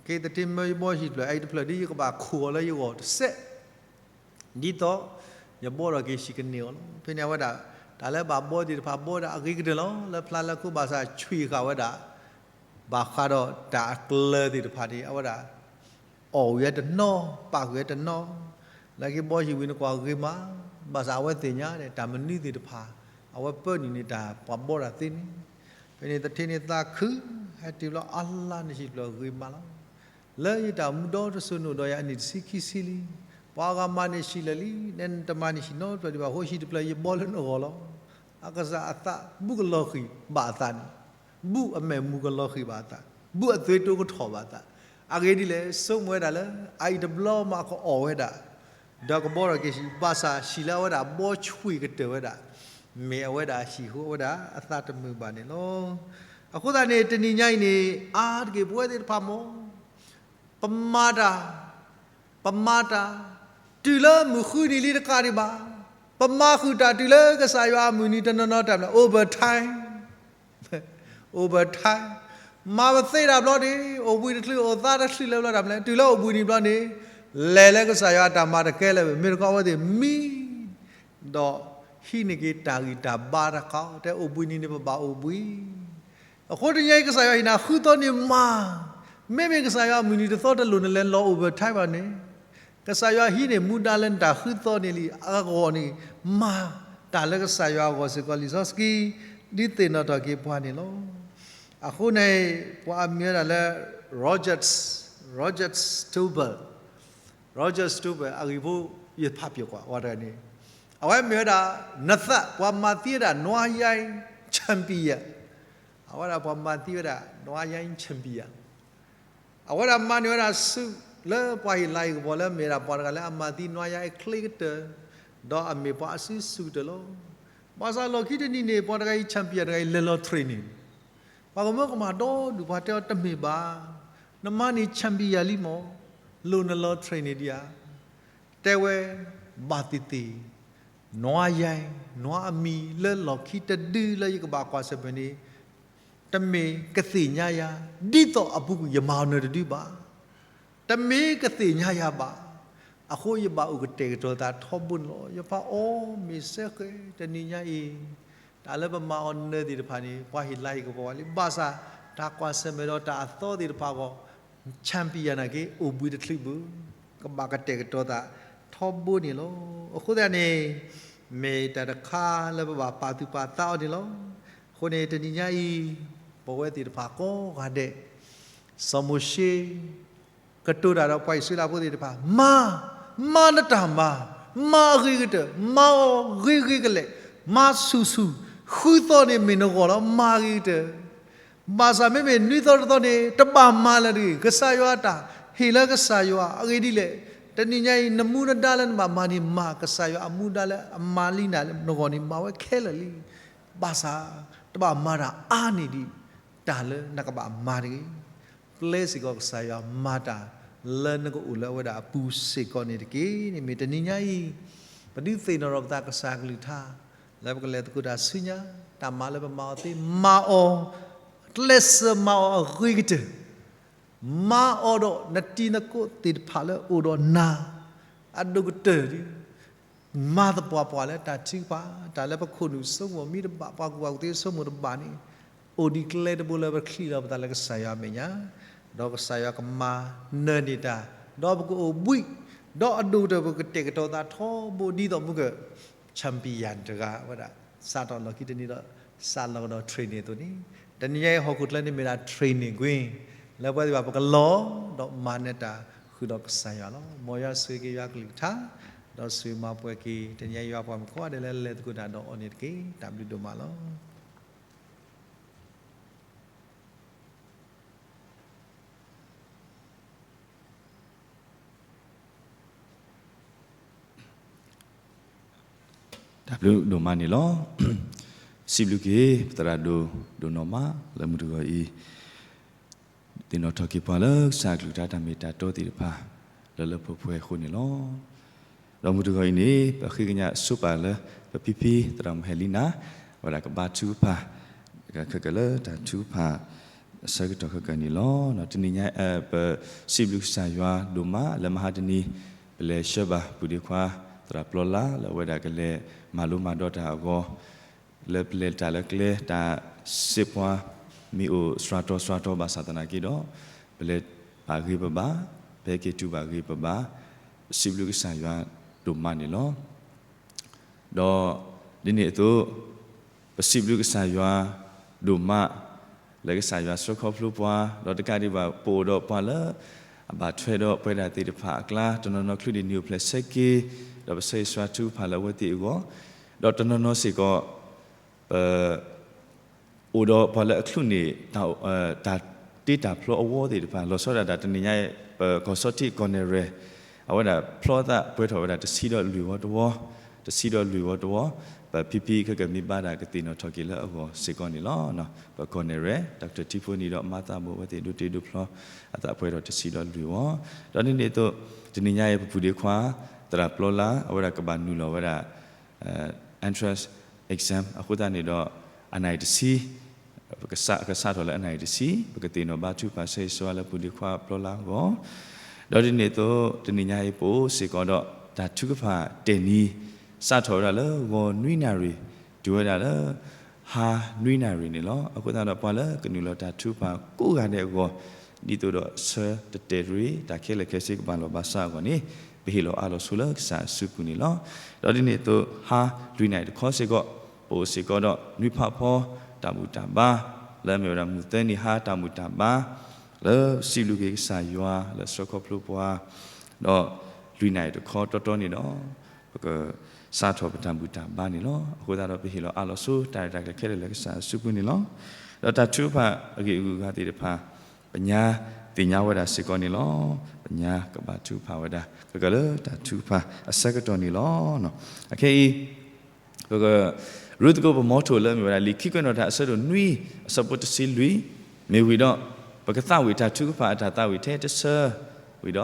က့သထ့မၢယဘီဟံၣ်တဖျၢၣ်အံၤတဖျၢၣ်ဒ်ယကဘၣ်ခိၣ်အီၤလၢယဂီၢ်တစဲး ဒ်သိးယဘီထီၣ်က့ၤဟံၣ်ကန့ၢ်အီၤလီၤ. ဖဲန့ၣ်အဝဲဒၣ် တၢ်လၢဘၣ်ဘီသ့ၣ်တဖၣ် ဘီဒၣ်အဂ့ၤကတၢၢ်လီၤ. လၢဖျါလၢခိဘၣ်ဆၣ်ဆွံၣ်ဃာ်ဝဲဒၣ် ဘၣ်ဃးဒီးတၢ်အကျၢၤသ့ၣ်တဖၣ်န့ၣ် အဝဲဒၣ် အီၣ်ဝံၤတနီၤ ပာ်ကွံာ်ဝဲတနီၤ, လၢက့ၤဘီဟံၣ်ဝံၤနကွၢ်ဂ့ၤမး, ဘၣ်ဆၣ်အဝဲသ့ၣ်ညါန့ၣ် တၢ်မနုၤသ့ၣ်တဖၣ် အဝဲပၢနုာ်န့ၣ် တၢ်ပှၤဘီတၢ်သ့န့ၣ်, ဖဲန့ၣ်သထ့န့ၣ်သးခု ဟဲတုၤဘျီအါလါနဟံၣ်တဖျၢၣ်ဂ့ၤမးလီၤ. လၢယတၢ်အိၣ်မူဒီတစိၤန့ၣ်ဒီးယၤအနံၣ်တဆံခံဆံလံ, ပှၤအဂၤမၤန့ၢ်ဟံၣ်လၢာ်လံ, နတမၤန့ၢ်ဟံၣ်နီတဖျၢၣ်ဒံးဘၣ်အဃိ ဟံၣ်တဖျၢၣ်ယဘီလၢနဂီၢ်လီၤ. အကစၢ်အသး ဘူၣ်ကလီၤဃံၤဘၣ်အသးန့ၣ်, ဘူၣ်အမဲာ်မူကလီၤဃံၤဘၣ်အသး, ဘူၣ်အသွံတိကထီၣ်ဘၣ်အသး, အဂ့ၢ်ဒ်လဲၣ် ဆိကမိၣ်ဝဲဒၣ်လၢ အအံၤတဘျီမးကအီၣ်ဝဲဒၣ် ဒီးကဘီထီၣ်က့ၤဟံၣ်, ဘၣ်ဆၣ်ဟံၣ်လၢအဝဲဒၣ်ဘီဆွံၣ်ကတၢၢ်ဝဲဒၣ် မ့ၢ်အဝဲဒၣ်ဟံၣ်ဃိဝဲဒၣ်အသးတမုာ်ဘၣ်န့ၣ်လီၤ. အဃိသတးန့ၣ် တနံၤညါအံၤန့ၣ် အါတက့ၢ်ပဝဲသ့ၣ်တဖၣ်မ့ၢ် ပမၤတၢ်, ပမၤတၢ်, တုၤလၢမုၢ်ဃုနံၤလံတကးဒံးဘၣ်, ပမၤဃုာ်တၢ်တုၤလၢကစၢ်ယွၤအမုၢ်နံၤတနီၤနီၤတၢ်မနုၤ overtime, overtime, မၤပသ့တၢ်ဘျီန့ၣ် အိၣ်ဘှံးတချုးအိၣ်သါတချုးလၢဘျီတၢ်မနုၤလဲၣ်, တုၤလၢအိၣ်ဘှံးနံၤဘျီန့ၣ် လဲၤလၢကစၢ်ယွၤအတၢ်မၤတကဲလၢၤ မ့ၢ်တခီအဝဲသ့ၣ်မံ ဒီးဟံးန့ၢ်က့ၤတၢ်ဂံၢ်တၢ်ဘါတခါ တဲအိၣ်ဘှံးနံၤန့ၣ် ပဘၣ်အိၣ်ဘှံး, အဃိတနံၤညါအံၤ ကစၢ်ယွၤဟ့ၣ်နၤဃုသီန့ၣ်မၤ, မ့မ့ၢ်ကစၢ်ယွၤအမုၢ်နံၤတသီတလိၣ်နလဲၤလီၤ overtime ဘၣ်န့ၣ်, ကစၢ်ယွၤဟံးန့ၢ်မူဒါလၢနတၢ်ဃုသီန့ၣ်လံအဂီၢ်န့ၣ်, မၤတၢ်လၢကစၢ်ယွၤအဂီၢ်စ့ၢ်ကီး လံာ်စီဆှံ ဒုးသ့ၣ်နီၣ်ထီၣ်က့ၤပှၤန့ၣ်လီၤ. အဃိန့ၣ် ပှၤအမံၤဝဲဒၣ်လၢ Roger, Roger Stolberg, Roger Stolberg အဂံၢ်ဖိယဖးပၠိၣ်ကွၢ်ဝဲတဂၤန့ၣ်, အဝဲမ့ၢ်ဝဲဒၣ် နသး ပှၤမၤသံဝဲဒၣ်နွါယါ champion, အဝဲဒၣ်ပှၤမၤသံဝဲဒၣ်နွါယါ champion, အဝဲဒၣ်မၤန့ၢ်ဝဲဒၣ်ဆူၣ်လၢပှၤဟ့ၣ်လၤဟ့ၣ်ကပီၤလၢ မ့ၢ်ဝဲဒၣ်ပှၤတဂၤလၢအမၤသံနွါယါအချ့ကတၢၢ်, ဒီးအမ့ၢ်ပှၤအစုဆူၣ်ကတၢၢ်လီၤ. ဘၣ်ဆၣ်လီၢ်ခံတနံၤန့ၣ် ပှၤတဂၤအံၤ champion တဂၤအံၤ လဲၤလီၤ training, ပှၤကမၢကမၣ်ဒီဒူၣ် ပှၤတဲအီၤတမ့ၢ်ဘၣ်, နမၤန့ၢ် champion လံမး, လိၣ်နလီၤ training ဒံးဧါ, တဲဝဲ ဘၣ်သ့ၣ်သ့ၣ် နွါယါ, နွါအမံၤလၢလီၢ်ခံတဒုလၢယကဘၣ်ကွၢ်ဆၢၣ်မဲာ်န့ၣ်, တမ့ၢ်ကသ့ၣ်ညါယၤ, ဒ်သိးအပူၤကွံာ်ယမၤအီၤနၢၤတဒုဘၣ်. တမ့ၢ်ကသ့ၣ်ညါယၤဘၣ်. အဃိယဘၣ်အိၣ်ကတဲာ်ကတီၤသးထီဘိန့ၣ်လီၤ. ယဖးအီၤ မ့ၢ်စ့ၢ်ကီးတနံၤညါအံၤ တၢ်လၢပမၤအီၤနၢၤသ့ၣ်တဖၣ်န့ၣ် ပှၤဟ့ၣ်လၤဟ့ၣ်ကပီၤဝဲလံ. ဘၣ်ဆၣ် တၢ်ကွၢ်ဆၢၣ်မဲာ်ဒီးတၢ်အသီသ့ၣ်တဖၣ်အဂီၢ် champion နာ်က့ အိၣ်ဘှံးတချုးဘၣ်, ကဘၣ်ကတဲာ်ကတီၤသးထီဘိန့ၣ်လီၤ. အဃိသတးန့ၣ် မ့ၢ်တၢ်တခါလၢပဘၣ်ပာ်သူၣ်ပာ်သးအီၤန့ၣ်လီၤ. အဃိန့ၣ် တနံၤညါအံၤ ပဝဲသ့ၣ်တဖၣ်ကိးဂၤဒဲး စီၤမိၤၡ့ ကတိၤတၢ်ဒီးပှၤအံၣ်စရ့လးဖိသ့ၣ်တဖၣ်, မၤ, မၤနတၢ်မၤ, မၤအဂ့ၤကတၢၢ်, မၤအီၤဂ့ၤဂ့ၤကလဲာ်, မၤဆူၣ်ဆူၣ်, ဃုသီန့ၣ်မ့ၢ်နဂီၢ်လီၤ, မၤအဂ့ၤကတၢၢ်. ဘၣ်ဆၣ်မ့မ့ၢ်နွံသီတသီန့ၣ် တဘၣ်မၤလၢၤတဂ့ၤ. ကစၢ်ယွၤအတၢ်ဟ့ၣ်လၢကစၢ်ယွၤအဂ့ၢ်ဒ်လဲၣ်. တနံၤညါအံၤ နမူနဒါလၢနဘၣ်မၤန့ၣ် မၤကစၢ်ယွၤအမူဒါလၢအမၤလံနၤလၢနဂီၢ်န့ၣ် မၤဝဲခဲလၢာ်လံ. ဘၣ်ဆၣ် တဘၣ်မၤတၢ်အါန့ၢ်ဒံး တၢ်လၢနကဘၣ်မၤတဂ့ၤ. ပျဲစ့ၢ်ကီးကစၢ်ယွၤမၤတၢ်လၢနကအိၣ်လၢအဝဲဒၣ်အပူၤစ့ၢ်ကီးန့ၣ်တက့ၢ်. မ့ၢ်တနံၤညါအံၤ ပဒုးသ့ၣ်နီၣ်ထီၣ်ပသးကစၢ်ကလုၢ်ကထါ လၢပကလဲၤသကိးတၢ်ဆူညါ, တၢ်မၤလၢပမၤအီၤသ့ မၤအီၤ, ကျဲးစၢးမၤအီၤအဂ့ၤကတၢၢ်, မၤအီၤဒီးနတံၤသကိးသ့ၣ်တဖၣ်လၢအိၣ်ဒီးနၤ အဒိၣ်ကတၢၢ်ဒု မၤသပှၢ်ပှၢ်လၢတၢ်ထုကဖၣ်, တၢ်လၢပခိၣ်နူာ်ဆိကမိၣ်မံတဘၣ်, ပှၤကူၣ်ဘၣ်ကူၣ်သ့ဆိကမိၣ်တဘၣ်န့ၣ်, အိၣ်ဒံးကျဲတဘိလၢပချံးလီၤပသးလၢကစၢ်ယွၤအမဲာ်ညါ, ဒီးကစၢ်ယွၤကမၤနၢၤန့ၢ်တၢ်, ဒီးပကအိၣ်ဘှံး, ဒီးအဒိၣ်ကတၢၢ်ပကတဲာ်ကတီၤသးထီဘိဒ်သိးမုၢ်က champion တဂၤဝဲဒၣ် စးထီၣ်လီၢ်ခံတနံၤဒီး စးလီၤကဒီး training အသိးန့ၣ်, တနံၤညါအံၤဟီၣ်ခိၣ်ချၢန့ၣ်မ့ၢ်ဒၣ် training ground လၢပဝဲသ့ၣ်တဖၣ်ပကလီၤဒီးမၤနၢၤတၢ်ဃုာ်ဒီးကစၢ်ယွၤလီၤ. မ်ယွၤဆိၣ်ဂ့ၤက့ၤယွၤကလုၢ်ကထါ, ဒီးဆိၣ်ဂ့ၤမၤပှဲၤက့ၤ တနံၤညါယွၤပှၤမုၣ်ကိးဂၤဒဲးလၢလဲၤသကိးတၢ်ဒီးအီၤန့ၣ်တက့ၢ်. တၢ်ဘျုးဒိၣ်မးလီၤ. တၢ်ဘျုးဒိၣ်မးန့ၣ်လီၤ. စံးဘျုးက့ၤ ပသရၣ်ဒိၣ် ဒိၣ်နီၢ်မး လၢမုၢ်တဂီၤအံၤ သ့ၣ်နီၣ်ထီၣ်က့ၤပှၤလၢကစၢ်အကလုၢ်ကထါတၢ်မ့ၢ်တၢ်တီသ့ၣ်တဖၣ် လၢလၢပှဲၤပှဲၤအဃိန့ၣ်လီၤ. ဒီးမုၢ်တဂီၤအံၤန့ၣ် ပဃ့ကညးဆိပာ်လၢ ပဖံဖံသရၣ်မုၣ်ဟဲလံနၤ အဝဲဒၣ်ကဘါထုကဖၣ် ခဲကၢၢ်လၢတၢ်ထုကဖၣ်အဆၢကတီၢ်ခဲကၢၢ်န့ၣ်လီၤ. တနံၤညါ ပစံးဘျုးကစၢ်ယွၤဒိၣ်မးလၢမဟါတနံၤ ပလဲၤဆှၢဘၣ်ပူၤဒ့ခွါ သရၣ်ပျီလါ လၢအဝဲဒၣ်ကလဲၤမၤလိမၤဒိးတၢ်အဂီၢ် လၢပလဲၤတၢ်လၢကျဲ တၢ်စံးပှၤ မ့ၢ်အိၣ်စှၤတီၤစှၤတီၤဘၣ်ဆၣ်သနာ်က့ဒီး ပလဲၤဘၣ်ဂ့ၤပဘၣ်, ပဟဲက့ၤတုၤဘၣ်ဂ့ၤပဘၣ်, ပစံးဘျုးကစၢ်ယွၤဒိၣ်မးန့ၣ်လီၤ. ဒီးဒ်န့ၣ်အသိး ပစံးဘျုးကစၢ်ယွၤဒိၣ်မး လၢကစၢ်ယွၤဆှၢခီဖျိပှၤ, ဒီးတကးဒံးဘၣ် ပအိၣ်ဒီးပှၤလၢ အဘၣ်ထွဲဒီးပဝဲဒၣ်သ့ၣ်တဖၣ်အကျါ တနီၤနီၤချုးန့ၣ်နံၤအိၣ်ဖျဲၣ်ဆၢက့ၤ, ဒီးပဆၢဂ့ၤဆၢဝါထုကဖၣ်လၢအဝဲသ့ၣ်အဂီၢ်, ဒီးတနီၤနီၤစ့ၢ်ကီး ပ အိၣ်ဒီးပှၤလၢအချုးန့ၢ် တၢ်တ့တၢ်ဖျီအဝီသ့ၣ်တဖၣ် လီၤဆီဒၣ်တၢ်တနံၤညါ ပကီၢ်စီထံးကီၢ်နဲၣ်ရဲၣ် အဝဲဒၣ်ဖျီသးပှဲၤထီၣ်ဝဲဒၣ်တဆံဒီးလွံၢ်ဝီတဝီ, တဆံဒီးလွံၢ်ဝီတဝီ, ပဖံဖံခဲကၢၢ်မ့ၢ်ဘါတၢ်ကသ့ၣ်နီၣ်ထီၣ်က့ၤလၢအဂီၢ်စ့ၢ်ကီးန့ၣ်လီၤ. ပကီၢ်နဲၣ်ရဲၣ် တၢ်ကတၢၢ်ထံဖိန့ၣ်ဒီးမၤသးဘိဝဲသ့ၣ်ဒိတ့ဒိဖျီ အသးပှဲၤထီၣ်တဆံဒီးလွံၢ်ဝီ, ဒီးဒ်န့ၣ်အသိး တနံၤညါအံၤပပူၤဒ့ခွါ သရၣ်ပျီလါ အဝဲဒၣ်ကဘၣ်နုာ်လီၤဝဲဒၣ် entrance exam အဃိသတးန့ၣ်ဒီး အနၣ်ရံၣ်တဆံ ပကစးထီၣ်လၢအနၣ်ရံၣ်တဆံ ပကသ့ၣ်နီၣ်ဘါထုကဖၣ်ဆၢဂ့ၤဆၢဝါလၢပူၤဒ့ခွါပျီလါအဂီၢ်, ဒီးဒ်န့ၣ်အသိး တနံၤညါအံၤပအိၣ်စ့ၢ်ကီးဒီး တၢ်ထုကဖၣ်တဲာ်နံၤ စးထီၣ်ဝဲဒၣ်လၢဂီၤနွံနၣ်ရံၣ် တုၤဝဲဒၣ်လၢ ဟါနွံနၣ်ရံၣ်န့ၣ်လီၤ. အဃိသတးဒီးပှၤလၢကနုာ်လီၤတၢ်ထုကဖၣ်ကိးဂၤဒဲးအဂီၢ် ဒ်သိးဒီးဆၢတတဲာ်တရံး တၢ်ခဲလၢာ်ခဲဆ့ကဘၣ်လီၤဘၣ်စးအဂီၢ်န့ၣ် ပဟ့ၣ်လီၤအးလီၤဆိလၢကစၢ်အစုပူၤန့ၣ်လီၤ. ဒီးဒ်န့ၣ်အသိး ဟါလွံၢ်နၣ်ရံၣ်တခီစ့ၢ်ကီး ပအိၣ်စ့ၢ်ကီးဒီးနွံဖးဖီ တၢ်ဘူၣ်တၢ်ဘါ လၢအမ့ၢ်ဝဲဒၣ်မုၢ်သၢနံၤဟါတၢ်ဘူၣ်တၢ်ဘါ လၢစံးဘျုးက့ၤကစၢ်ယွၤလၢဆှၢခီဖျိပှၤ ဒီးလွံၢ်နၣ်ရံၣ်တခီတီတီန့ၣ်ဒီး ပကစးထီၣ်ပတၢ်ဘူၣ်တၢ်ဘါန့ၣ်လီၤ. အဃိသတးဒီးပဟ့ၣ်လီၤအးလီၤဆိတၢ်ရဲၣ်တၢ်ကျဲၤခဲလၢာ်လၢကစၢ်အစုပူၤန့ၣ်လီၤ. ဒီးတၢ်ထုကဖၣ်အဂ့ၢ်အဂုၤအဂၤသ့ၣ်တဖၣ် ပညါသ့ၣ်ညါဝဲဒၣ်စ့ၢ်ကီးန့ၣ်လီၤ. ပညါကဘၣ်ထုကဖၣ်ဝဲဒၣ် ကကလၢတၢ်ထုကဖၣ်အဆၢကတီၢ်န့ၣ်လီၤ. အခဲအံၤ ပကရူသကိးပမီထိၣ်လၢအမ့ၢ်ဝဲဒၣ် လံာ်ခံကွဲးနီၣ်တၢ်အဆၢဒိၣ်နွံ အဆၢဖိတဆံလွံၢ် မ့ၢ်ဝံၤဒီး ပကသးဝံၣ်တၢ်ထုကဖၣ်အတၢ်သးဝံၣ်ထဲတဆၢ ဝံၤဒီး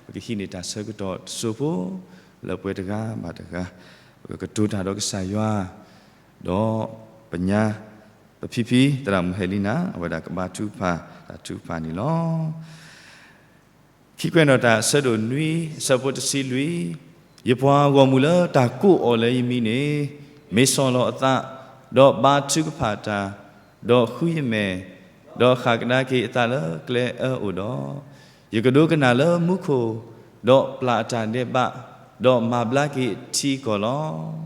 ပကဟံးန့ၢ်တၢ်ဆၢကတီၢ်တစိၢ်ဖိ လၢပှဲၤတဂၤဘၣ်တဂၤ ပကကတိၤတၢ်ဒီးကစၢ်ယွၤ ဒီးပညါ ပဖံဖံသရၣ်မုၣ်ဟဲလံနၤ အဝဲဒၣ်ကဘါထုကဖၣ်တၢ်ထုကဖၣ်န့ၣ်လီၤ. ခံကွဲးနီၣ်တၢ်အဆၢဒိၣ်နွံ အဆၢဖိတဆံလွံၢ်, ယပှၤဂီၢ်မုၢ်လၢတၢ်ကိးအီၤလၢယမံၤန့ၣ် မ့ၢ်ဆီၣ်လီၤအသး, ဒီးဘါထုကဖၣ်တၢ်, ဒီးဃုယမဲာ်, ဒီးဃၣ်ကဒါက့ၤအသးလၢကျဲအၢအိၣ်ဒီး, ယကဒိကနၣ်လၢမူခိၣ်, ဒီးပျၢ်အတၢ်ဒဲးဘး, ဒီးမၤဘျါက့ၤအထံအကီၢ်လီၤ.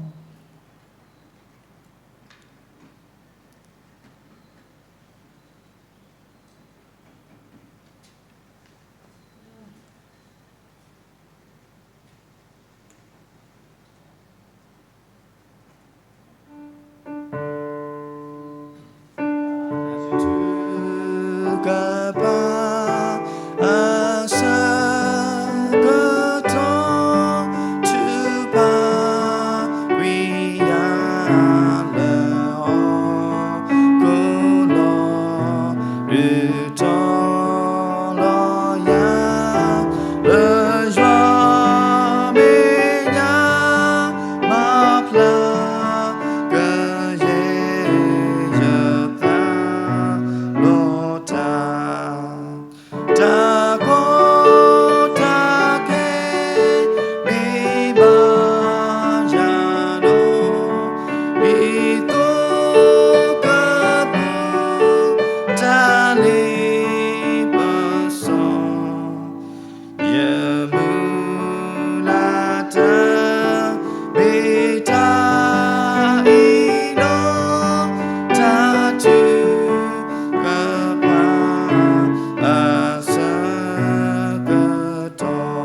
ကပၤအဆၢကတီၢ် ထုကဖၣ်ကွံာ်ယၤလၢအီၤ ကိးလီၤ ဒုးတီၤလီၤယၤ လၢယွၤမဲာ်ညါ မၤဖျါ ကယဲၢ်ယသး လီၤတၢ် တၢ်ကီတၢ်ခဲ မ့ၢ်ဘၣ်ယၤဒီး ဒ်သိးကပူၤ တၢ်လ့ပစီ ယမုၢ်လၢ်တၢ် မ့ၢ်တၢ်အံၤဒီး တၢ်ထုကဖၣ်အဆၢကတီၢ်.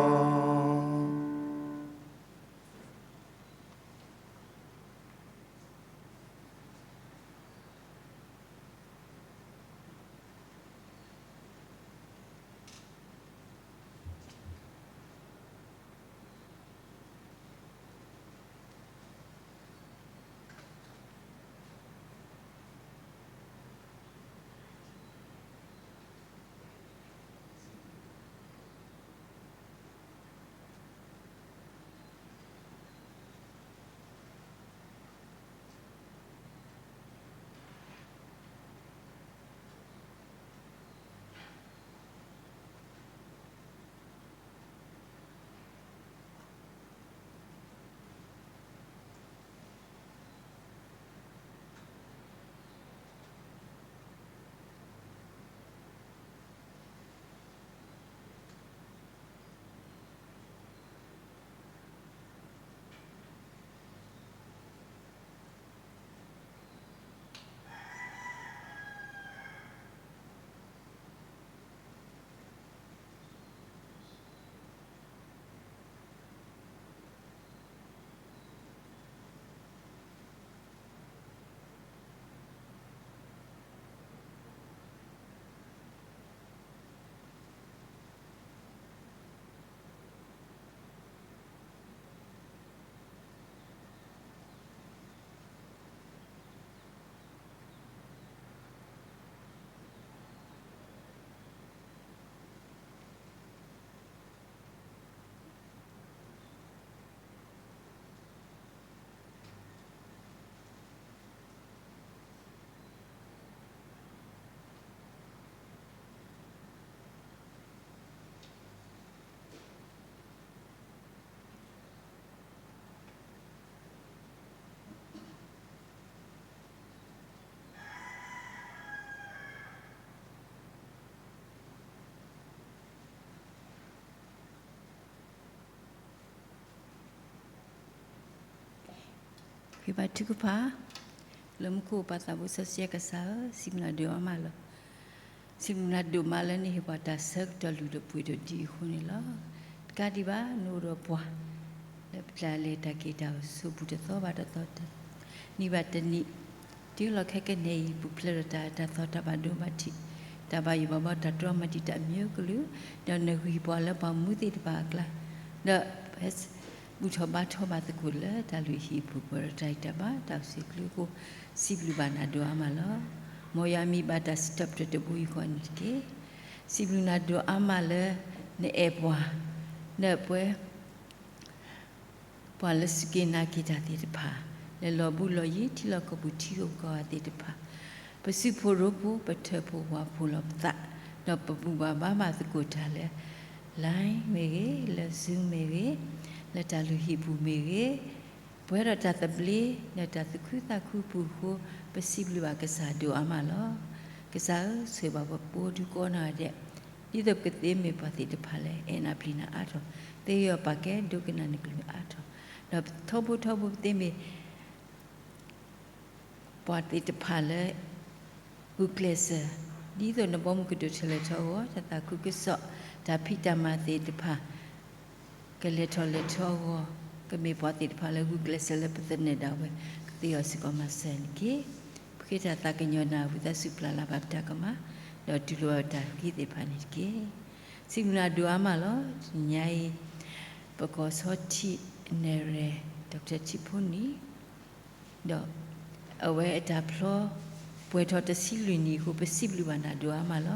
ဃ့ဘါထုကဖၣ်, လၢမူခိၣ်ပၢ်သးဘိစီဆှံကစၢ်ဧၢ, စံးဘျုးနၤဒိၣ်အါမးလီၤ. စံးဘျုးနၤဒိၣ်မးလၢနဟ့ၣ်ပှၤတၢ်ဆၢကတီၢ်လုၢ်ဒိၣ်ပှ့ၤဒိၣ်ဒ်အံၤအဃိန့ၣ်လီၤ. တကးဒံးဘၣ် နအိၣ်ဒီးပှၤ လၢပတၢ်လဲၤတၢ်က့ၤတၢ်အိၣ်ဆူပူၤတသီဘၣ်တသီ တနံၣ်ဘၣ်တနံၣ် တုၤလီၤခဲကနံၣ်အံၤ ပူၤဖျဲးဒီးတၢ်အၢတၢ်သီ တၢ်ဘၣ်ဒိဘၣ်ထံး တၢ်ဘၣ်ယိၣ်ဘၣ်ဘီ တၢ်တြီမၤတံာ်တာ်အမျိုးကလုာ်, ဒီးနဂံၢ်ပှၤလၢပှၤမူသ့ၣ်တဖၣ်အကျါ, ဒီး ဘူၣ်ထီၣ်ဘါထီၣ်ဘၣ်သကိးလၢတၢ်လုၢ်ဟံၣ်အပူၤ ပှဲၤဒီးတၢ်ဂံၢ်တၢ်ဘါ တၢ်အိၣ်ဆူၣ်အိၣ်ချ့အဃိ စံးဘျုးဘၣ်နၤဒိၣ်အါမးလီၤ. မ်ယွၤမံၤဘၣ်တၢ်စံးထီၣ်ပတြၢၤတဘိယူၢ်ဃီ န့ၣ်တက့ၢ်. စံးဘျုးနၤဒိၣ်အါမးလၢ နအဲၣ်ပှၤ ဒီးပှဲၤ ပှၤလၢစူၢ်က့ၤနာ်က့ၤတၢ်သ့ၣ်တဖၣ်, လၢလီၤဘူးလီၤယံၤ ထံလီၢ်ကီၢ်ပူၤထံဂုၤကီၢ်ဂၤသ့ၣ်တဖၣ်, ပစုဖှိၣ်ရိဖှိၣ် ပထၢဖှိၣ်ဝၣ်ဖှိၣ်လီၤပသး, ဒီးပဘူၣ်ဘၣ်ဘါဘၣ်သကိးတၢ်လၢ Line မ့ၢ်ဂ့ၤ, လၢ Zoom မ့ၢ်ဂ့ၤ, လၢတၢ်လုၢ်ဟံၣ်ပူၤမ့ၢ်ဂ့ၤ, ပှဲၤဒီးတၢ်သဘျ့ ဒီးတၢ်သူၣ်ခုသးခုအပူၤအဃိ ပစံးဘျုးဘၣ်ကစၢ်ဒိၣ်အါမးလီၤ. ကစၢ်ဧၢ, ဆိၣ်ဂ့ၤဘၣ်ပှၤကိးဒူကိးနီၢ်ဂၤဒဲး, ဒ်သိးပကသ့မ့ၢ်ပှၤသ့ၣ်တဖၣ်လၢ အဲၣ်နၤပျံၤနၤအါထီၣ်, သ့ယီၤပာ်ကဲဒိကနၣ်နကလုၢ်အါထီၣ်, ဒီးထီဘိထီဘိပသ့မ့ၢ် ပှၤသ့ၣ်တဖၣ်လၢ ဂုာ်ကျဲးစၢး, ဒ်သိးနဘီမုၢ်ကဒိၣ်ထီၣ်လဲၢ်ထီၣ်အဂီၢ်, တၢ်သးခုကစီၣ်, တၢ်ဖံးတၢ်မၤသ့ၣ်တဖၣ် ကလဲၤထီၣ်လဲၢ်ထီၣ်အဂီၢ်, ကမ့ၢ်ပှၤသ့ၣ်တဖၣ်လၢဂုာ်ကျဲးစၢးလၢပသနၢၣ်ဒၣ်ဝဲ, ကသ့အီၤစ့ၢ်ကီးမၤစၢၤန့ၣ်တက့ၢ်. ပဃ့တၢ်သးကညီၤနၤ ဝံသးစူၤပျၢ်လၢ်ဘၣ်ပတၢ်ကမၣ်, ဒီးတူၢ်လိာ်ဘၣ်တၢ်ဂ့ၢ်သ့ၣ်တဖၣ်န့ၣ်တက့ၢ်. စံးဘျုးနၤဒိၣ်အါမးလီၤ. တနံၤညါအံၤ ပကီၢ်ဆီထံးနဲၣ်ရဲၣ် Doctor ထံဖိနံၣ် ဒီးအဝဲအတၢ်ဖျီ ပှဲၤထီၣ်တဆံလွံၢ်နံၣ်အဃိ ပစံးဘျုးဘၣ်နၤဒိၣ်အါမးလ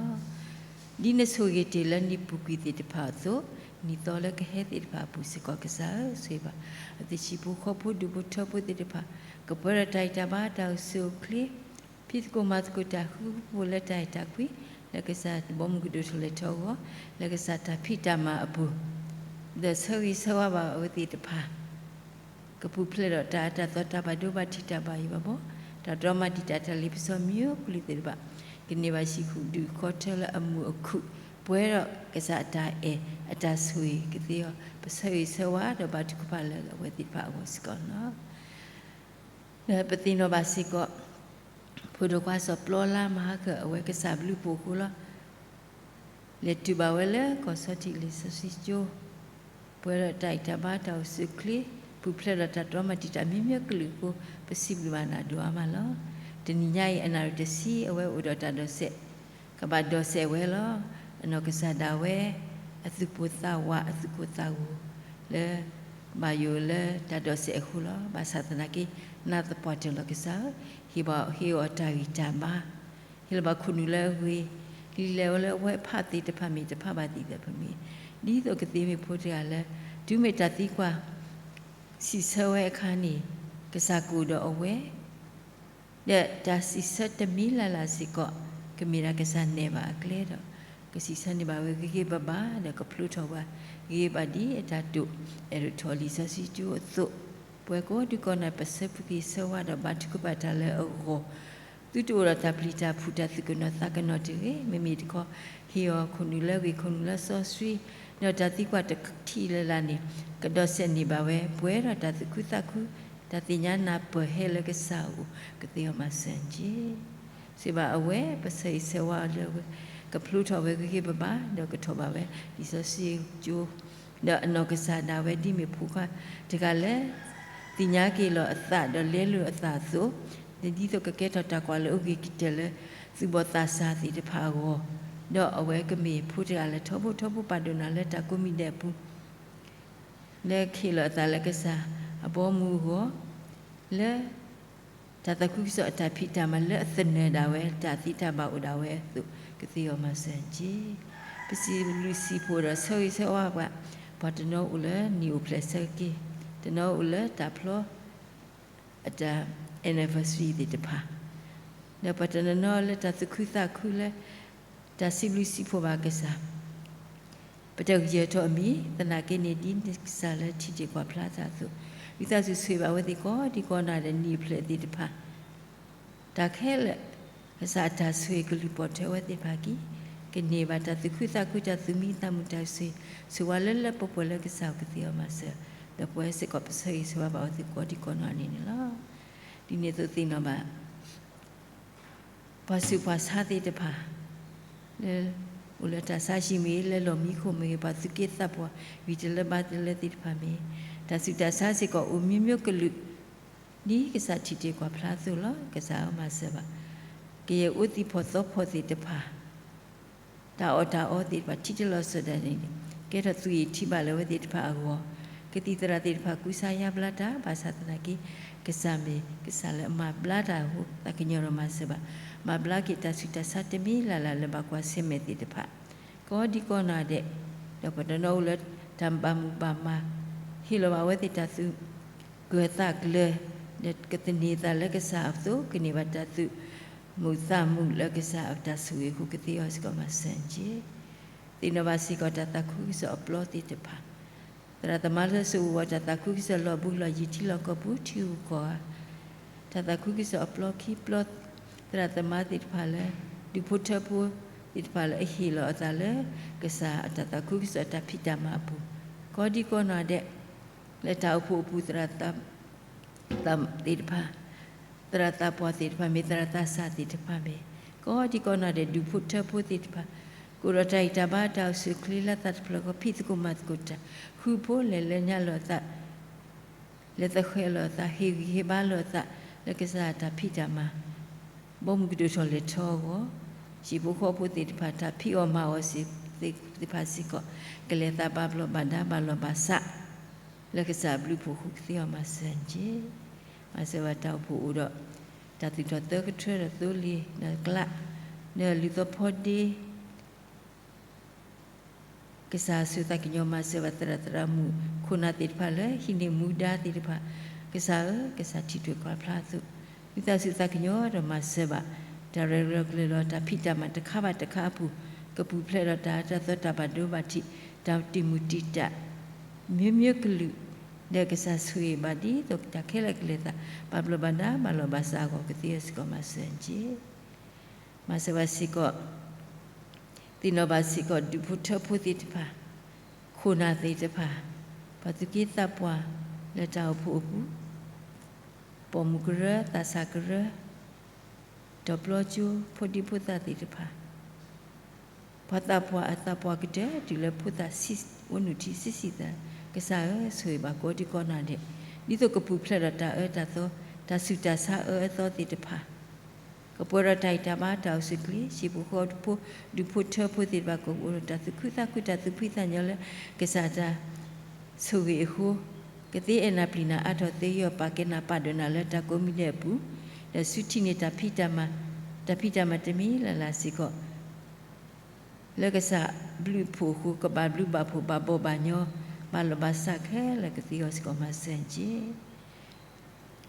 ီၤ. ဒ်နဆိၣ်ဂ့ၤတ့ၢ်လၢနံၣ်ပူၤကွံာ်သ့ၣ်တဖၣ်အသိး, နံၣ်သီလၢကဟဲသ့ၣ်တဖၣ်အပူၤစ့ၢ်ကီး ကစၢ်ဧၢ, ဆိၣ်ဂ့ၤဘၣ်အသ့ၣ်ဆံးဖိဃီဖိဒူၣ်ဖိထၢဖိသ့ၣ်တဖၣ် ကပှဲၤဒီးတၢ်ဂံၢ်တၢ်ဘါတၢ်အိၣ်ဆူၣ်အိၣ်ချ့ ဖံးသကိးမၤသကိးတၢ်ဃူဖိလၢတၢ်အဲၣ်တၢ်ကွံ, လၢကစၢ်ဘီမုၢ်ကဒိၣ်ထီၣ်လဲၤထီၣ်အဂီၢ်, လၢကစၢ်တၢ်ဖံးတၢ်မၤအပူၤ, ဒီးဆၢဂ့ၤဆၢဝါဘၣ်အဝဲသ့ၣ်တဖၣ် ကပူၤဖျဲးဒီးတၢ်အတၢ်သီတၢ်ဘၣ်ဒိဘၣ်ထံးတၢ်ဘၣ်ယိၣ်ဘၣ်ဘီ, တၢ်တြီမၤတံာ်တာ်တၢ်လ့ပစီမံၤအိၣ်ကလုာ်သ့ၣ်တဖၣ်, ကန့ၢ်ဘၣ်ဟံၣ်ဒူၣ်ဃီထၢလၢအမုာ်အခုၣ်, ပှဲၤဒီးကစၢ်အတၢ်အဲၣ်အတၢ်ဆိၣ်ဂ့ၤကသ့အီၤ, ပဆၢဂ့ၤဆၢဝါဒီးဘါထုကဖၣ်လၢအဝဲသ့ၣ်တဖၣ်အဂီၢ်စ့ၢ်ကီးလီၤ. ဒီးပသ့ၣ်နီၣ်ဘၣ်စ့ၢ်ကီး ဖိဒိၣ်ခွါစီၤပျီလါမၤဟါကၢၣ် အဝဲကစၢ်ဘျုးဖှိၣ်အဃိလီၤ. လဲၤတုၤဘၣ်ဝဲလၢကီၢ်ဆီထံးလံာ်စီဆှံကၠိ, ပှဲၤဒီးတၢ်ဂံၢ်တၢ်ဘါတၢ်အိၣ်ဆူၣ်အိၣ်ချ့, ပူၤဖျဲးဒီးတၢ်တြီမၤတံာ်တာ်မံၤမံၤကလုာ်အဃိ ပစံးဘျုးဘၣ်နၤဒိၣ်အါမးလီၤ. တနံၤညါအံၤအနၣ်ရံၣ်တဆံ အဝဲအိၣ်ဒီးတၢ်ဒိးစဲး, ကဘၣ်ဒိးစဲးဝဲလီၤ. အနီၢ်ကစၢ်ဒၣ်ဝဲ အသူၣ်ပိၢ်သးဝးအသူၣ်ကိၢ်သးဂီၤ လၢ ဘၣ်ယိၣ်လၢတၢ်ဒိးစဲးအဃိလီၤ. ဘၣ်ဆၣ်သနာ်က့ နးသပှၢ်တၢၢ်လီၤကစၢ်ဧၢ, ဟ့ၣ်ဘၣ်ဟ့ၣ်အီၤတၢ်ဂံၢ်တၢ်ဘါ, ဟ့ၣ်လီၤဘၣ်ခိၣ်နူာ်လၢအဂ့ၤ, လံာ်လဲၢ်ဝဲလၢအဝဲဖးသ့ၣ်တဖၣ်မ့ၢ်တဖးဘၣ်သ့ၣ်တဖၣ်မ့ၢ်, ဒ်သိးကသ့မ့ၢ်ဖိတဂၤလၢ တုၤမ့ၢ်တၢ်သံကွၢ် စံးဆၢဝဲအခါန့ၣ် ကစၢ်ကအိၣ်ဒီးအဝဲ ဒီးတၢ်စံးဆၢတမံၤလၢ်လၢ်စ့ၢ်ကီး ကမ့ၢ်ဒၣ်ကစၢ်နဲၣ်ဘၣ်အကျဲဒီး ကစံးဆၢန့ၢ်ဘၣ်ဝဲဂ့ၤဂ့ၤဘၣ်ဘၣ် ဒီးကဖျိထီၣ်ပှၤဂ့ၤဘၣ်ဒ်အတၢ်တိာ်အဲၣ်ဒိးထီၣ်လံာ်စီဆှံကၠိအသိး, ပဝဲကိးဒံကီးနၤ ပဆၢဂ့ၤဆၢဝါဒီးဘါထုကဖၣ်တၢ်လၢအဂီၢ် သုတအိၣ်ဒီးတၢ်ပျံၤတၢ်ဖုး တၢ်သူၣ်ကနီၤသးကနီၤတဂ့ၤ, မ့မ့ၢ်တခီ ဟ့ၣ်အီၤခိၣ်နူာ်လၢအဂ့ၤ ခိၣ်နူာ်လၢစီဆှံ, ဒီးတၢ်သံကွၢ်တထံၣ်လၢ်လၢ်န့ၣ် ကဒိးစဲးန့ၢ်ဘၣ်ဝဲ ပှဲၤဒီးတၢ်သူၣ်ခုသးခု တၢ်သ့ၣ်ညါနၢ်ပၢၢ်ဟဲလၢကစၢ်အအိၣ် ကသ့အီၤမၤစၢၤတက့ၢ်. စံးဘၣ်အဝဲ ပဆၢဂ့ၤဆၢဝါအီၤလၢအဝဲ ကဖျိထီၣ်ဝဲဂ့ၤဂ့ၤဘၣ်ဘၣ် ဒီးကထီၣ်ဘၣ်ဝဲလံာ်စီဆှံကၠိ ဒီးအနီၢ်ကစၢ်ဒၣ်ဝဲဒ်မ့ၢ်ဖိခွါတဂၤလၢ သ့ၣ်ညါက့ၤလီၤအသးဒီးလဲလိာ်အသးအသိး, ဒ်သိးကကဲထီၣ်တၢ်ကွၢ်လၢအဂ့ၤကတၢၢ်လၢသုးဘီၣ်သးစၢ်သ့ၣ်တဖၣ်အဂီၢ်, ဒီးအဝဲကမ့ၢ်ဖိတဂၤလၢထီဘိထီဘိပာ်ဒိၣ်နၤလၢတၢ်ကိးမံၤဒဲးအပူၤ လၢကဟ့ၣ်လီၤအသးလၢကစၢ်အဘီအမုၢ်အဂီၢ်, လၢ တၢ်သးခုကစီၣ်အတၢ်ဖံးတၢ်မၤလၢအသနၢၣ်ဒၣ်ဝဲ တၢ်သံတၢ်ဘၣ်အိၣ်ဒၣ်ဝဲအသိး ကသ့အီၤမၤစၢၤတက့ၢ်. ပစံးဘျုးစံးဖှိၣ်ဒီးဆၢဂ့ၤဆၢဝါပှၤ ပှၤတနီၤအိၣ်လၢနံၣ်အိၣ်ဖျဲၣ်ဆၢက့ၤ, တနီၤအိၣ်လၢတၢ်ဖျီ အတၢ် anniversary သ့ၣ်တဖၣ်, ဒီးပှၤတနီၤနီၤလၢတၢ်သူၣ်ခုသးခုလၢ တၢ်စံးဘျုးစံးဖှိၣ်ဘၣ်ကစၢ်, ပတဂံၢ်ထီၣ်အမံၤ, သနာ်က့န့ၣ် ဒ်ကစၢ်လၢထံၣ်တ့ၢ်ကွၢ်ဖျါတၢ်အသိး, ဝံသးစူၤဆိၣ်ဂ့ၤဘၣ်အဝဲသ့ၣ်ကိးဒံကိးနီၢ်ဒီးနံၣ်အိၣ်ဖျဲၣ်သ့ၣ်တဖၣ် တၢ်ခဲလၢာ် ကစၢ်အတၢ်ဆိၣ်ဂ့ၤကလုၢ်ပိာ်ထွဲဝဲသ့ၣ်တဖၣ်အဂီၢ်, ကန့ၢ်ဘၣ်တၢ်သူၣ်ခုသးခု တၢ်သူၣ်မံသးမုာ် တၢ်ဆိၣ်ဂ့ၤ ဆိၣ်ဝါလၢလၢပှဲၤပှဲၤလၢကစၢ်အအိၣ် ကသ့အီၤမၤစၢၤ, ဒီးပဝဲစ့ၢ်ကီးပဆၢဂ့ၤဆၢဝါဘၣ်အဝဲသ့ၣ်ကိးဒံကိးနီၢ်န့ၣ်န့ၣ်လီၤ. ဒ်န့ၣ်အသိးသ့ၣ်နီၣ်ဘၣ် ပှၤဆူးပှၤဆါသ့ၣ်တဖၣ် လၢ အိၣ်လၢတၢ်ဆါဟံၣ်မ့ၢ်ဂ့ၤ လၢလီၢ်မံခိၣ်မ့ၢ်ဂ့ၤ ပှၤသူၣ်က့သးပှၢ် ဂံၢ်တလၢဘါတလၢသ့ၣ်တဖၣ်မ့ၢ် တၢ်ဆူးတၢ်ဆါစ့ၢ်ကီးအိၣ်မံၤမံၤကလုာ် ဒ်ကစၢ်ထံၣ်တ့ၢ်ကွၢ်ဖျါအသိးလီၤ. ကစၢ်အမၤစၢၤဘၣ် ကယဲၢ်အိၣ်သံၣ်ဖီၣ်သီဖီၣ်သ့ၣ်တဖၣ် တၢ်အီၣ်တၢ်အီသ့ၣ်တဖၣ် ထံၣ်တလီၤစၢၤဒၣ်န့ၣ် ကဲထီၣ်သူၣ်ဂ့ၤထံဘၣ်လၢအဝဲသ့ၣ်တဖၣ်အဂီၢ်, ကသံၣ်သရၣ်သ့ၣ်တဖၣ်ကူစါယါဘျါတၢ် ဘၣ်ဆၣ်သနာ်က့ ကစၢ်မ့ၢ်ကစၢ်လၢအမၤဘျါတၢ်အဃိ သးကညီၤဒီးမၤစၢၤဘၣ်, မၤဘျါက့ၤတၢ်ဆူးတၢ်ဆါတမံၤလၢ်လၢ်လၢဘၣ်ကွၢ်ဆၢၣ်မဲာ်သ့ၣ်တဖၣ် ကိးဒံကိးနီၢ်ဒဲး, ဒီးပှၤတနီၤအိၣ်လၢတၢ်ဘၣ်မူဘၣ်မၤ ဟ့ၣ်လီၤဘၣ်အဝဲသ့ၣ်တၢ်သူၣ် ကၢၢ်သးကျၢၤ ဒီးကသန့ၤသးလၢကစၢ်အသိး ကန့ၢ်ဘၣ်တၢ်သူၣ်မုာ်သးမုာ်လၢကစၢ်အတၢ်ဆိၣ်ဂ့ၤအဃိ ကသ့အီၤစ့ၢ်ကီးမၤစၢၤတက့ၢ်. သ့ၣ်နီၣ်ဘၣ်စ့ၢ်ကီးတၢ်သးခုကစီၣ်အပျီသ့ၣ်တဖၣ်, သရၣ်သမါလၢစိာ်ဝဲတၢ်သးခုကစီၣ်လီၢ်ဘူးလီၢ်ယံၤ ထံလီၢ်ကီၢ်ပူၤထံဂုၤကီၢ်ဂၤ တၢ်သးခုကစီၣ်အပျီခံပျီ သရၣ်သမါသ့ၣ်တဖၣ်လၢ ဒူၣ်ဖိထၢဖိသ့ၣ်တဖၣ်လၢအဟ့ၣ်လီၤအသးလၢ ကစၢ်အတၢ်သးခုကစီၣ်အတၢ်ဖံးတၢ်မၤအပူၤ, ကိးဒံကိးနီၢ်ဒဲး လၢတၢ်အိၣ်ဖှိၣ်အပူၤ သရၣ် သးသ့ၣ်တဖၣ်, သရၣ်သးပှၢ်သ့ၣ်တဖၣ်မ့ၢ် သရၣ်သးစၢ်သ့ၣ်တဖၣ်မ့ၢ်, ကိးဒံကိးနီၢ်ဒဲး ဒူၣ်ဖိထၢဖိသ့ၣ်တဖၣ်, ကအိၣ်ဒီးတၢ်ဂံၢ်တၢ်ဘါတၢ်အိၣ်ဆူၣ်အိၣ်ချ့လၢသးတဖျၢၣ်ဃီ ဖံးသကိးမၤသကိးတၢ် ဃူဖိလဲၤလၢညါလိာ်အသး လဲၤသဃဲၤလိာ်အသး ဟ့ၣ်ဂံၢ်ဟ့ၣ်ဘါလိာ်အသး လၢကစၢ်အတၢ်ဖံးတၢ်မၤ ဘီမုၢ်ကဒိၣ်ထီၣ်လဲၤထီၣ်အဂီၢ်, ဟံၣ်ဖိဃီဖိသ့ၣ်တဖၣ် တၢ်ဖံးအီၣ်မၤအီၣ်သ့ၣ်တဖၣ်စ့ၢ်ကီး ကလဲၤသးဘၣ်ဘျီးဘၣ်ဒါ ဘၣ်လီၢ်ဘၣ်စး လၢကစၢ်အဘျုးအဖှိၣ်အဃိ ကသ့အီၤမၤစၢၤတက့ၢ်. မၤစၢၤဘၣ်တၢ်အိၣ်ဖှိၣ်အိၣ်ဒီး တၢ်သူၣ်ထီၣ်သၢကထၢဒီးသိလ့ၣ်ဒီးကျး ဒီးလူၤသီဖီဒ့ ကစၢ်ဆိၣ်သးကညီၤမၤစၢၤဘၣ်သရၣ်သရၣ်မုၣ် ခိၣ်နၢ်သ့ၣ်တဖၣ်လၢဟံးန့ၢ်မူဒါသ့ၣ်တဖၣ်, ကစၢ်ဧၢ, ကစၢ်ထံၣ်ထွဲကွၢ်ဖျါအသိး, ဝံသးစူၤသးကညီၤဒီးမၤစၢၤဘၣ် တၢ်ရဲၣ်လီၤကျဲၤလီၤ တၢ်ဖံးတၢ်မၤတခါဘၣ်တခါအပူၤ, ကပူၤဖျဲးဒီးတၢ်အၢတၢ်သီတၢ်ဘၣ်ဒိဘၣ်ထံး တၢ်တံာ်မုၢ်တံာ်တာ် မျိုးမျိုးကလုာ်, ဒီးကစၢ်ဆိၣ်ဂ့ၤဘၣ်ဒ်သိးတၢ်ခဲလၢာ်ကလဲၤသး ဘၣ်ဘျီးဘၣ်ဒါ ဘၣ်လီၢ်ဘၣ်စးအဂီၢ် ကသ့အီၤစ့ၢ်ကီးမၤစၢၤတက့ၢ်. မၤစၢၤဘၣ်စ့ၢ်ကီး သ့ၣ်နီၣ်ဘၣ်စ့ၢ်ကီး ဒူၣ်ဖိထၢဖိသ့ၣ်တဖၣ်, ခိၣ်နၢ်သ့ၣ်တဖၣ်, ပှၤသူၣ်က့သးပှၢ်လၢတၢ်အိၣ်ဖှိၣ်အပူၤ, ပိာ်မုၣ်ကရၢ, သးစၢ်ကရၢ, ဒီးပျီကၠိ, ဖိဒံဖိသၣ်သ့ၣ်တဖၣ်, ပှၤသးပှၢ်အသးပှၢ်ကတၢၢ် တုၤလၢဖိသၣ်အိၣ်နုၢ်ထံဆံးဆံးသး, ကစၢ်ဧၢ, ဆိၣ်ဂ့ၤဘၣ်ကိးဒံကိးနီၢ်ဒဲး, ဒ်သိးကပူၤဖျဲးဒီးတၢ်အၢတၢ်သီ, တၢ်ဆူးတၢ်ဆါအၢအသီသ့ၣ်တဖၣ် ကပှဲၤဒီးတၢ်ဂံၢ်တၢ်ဘါ တၢ်အိၣ်ဆူၣ်ချ့, ဟံၣ်ဖိဃီဖိ ဒူၣ်ဖိထၢဖိသ့ၣ်တဖၣ် ကအိၣ်ဒီးတၢ်သူၣ်ခုသးခု တၢ်သူၣ်ဖှံသးညီလၢ ကစၢ်တၢ်ဆိၣ်ဂ့ၤအဃိ, ကသ့အဲၣ်နၤပျံၤနၤ အါထီၣ်သ့ယီၢ် ပာ်ကဲနၤပာ်ဒိၣ်နၤလၢတၢ်ကိးမံၤဒဲးအပူၤ, ဒီးဆူထံၣ်န့ၢ် တၢ်ဖံးတၢ်မၤတမံၤလၢ်လၢ်စ့ၢ်ကီး လၢကစၢ်ဘျုးအဖှိၣ်အဃိ ကဘၣ်ဘျုးဘၣ်ဖှိၣ် ဘၣ်ဘီၣ်ဘၣ်ညီ ဘၣ်လီၢ်ဘၣ်စးခဲလၢာ် ကသ့အီၤစ့ၢ်ကီးမၤစၢၤတက့ၢ်.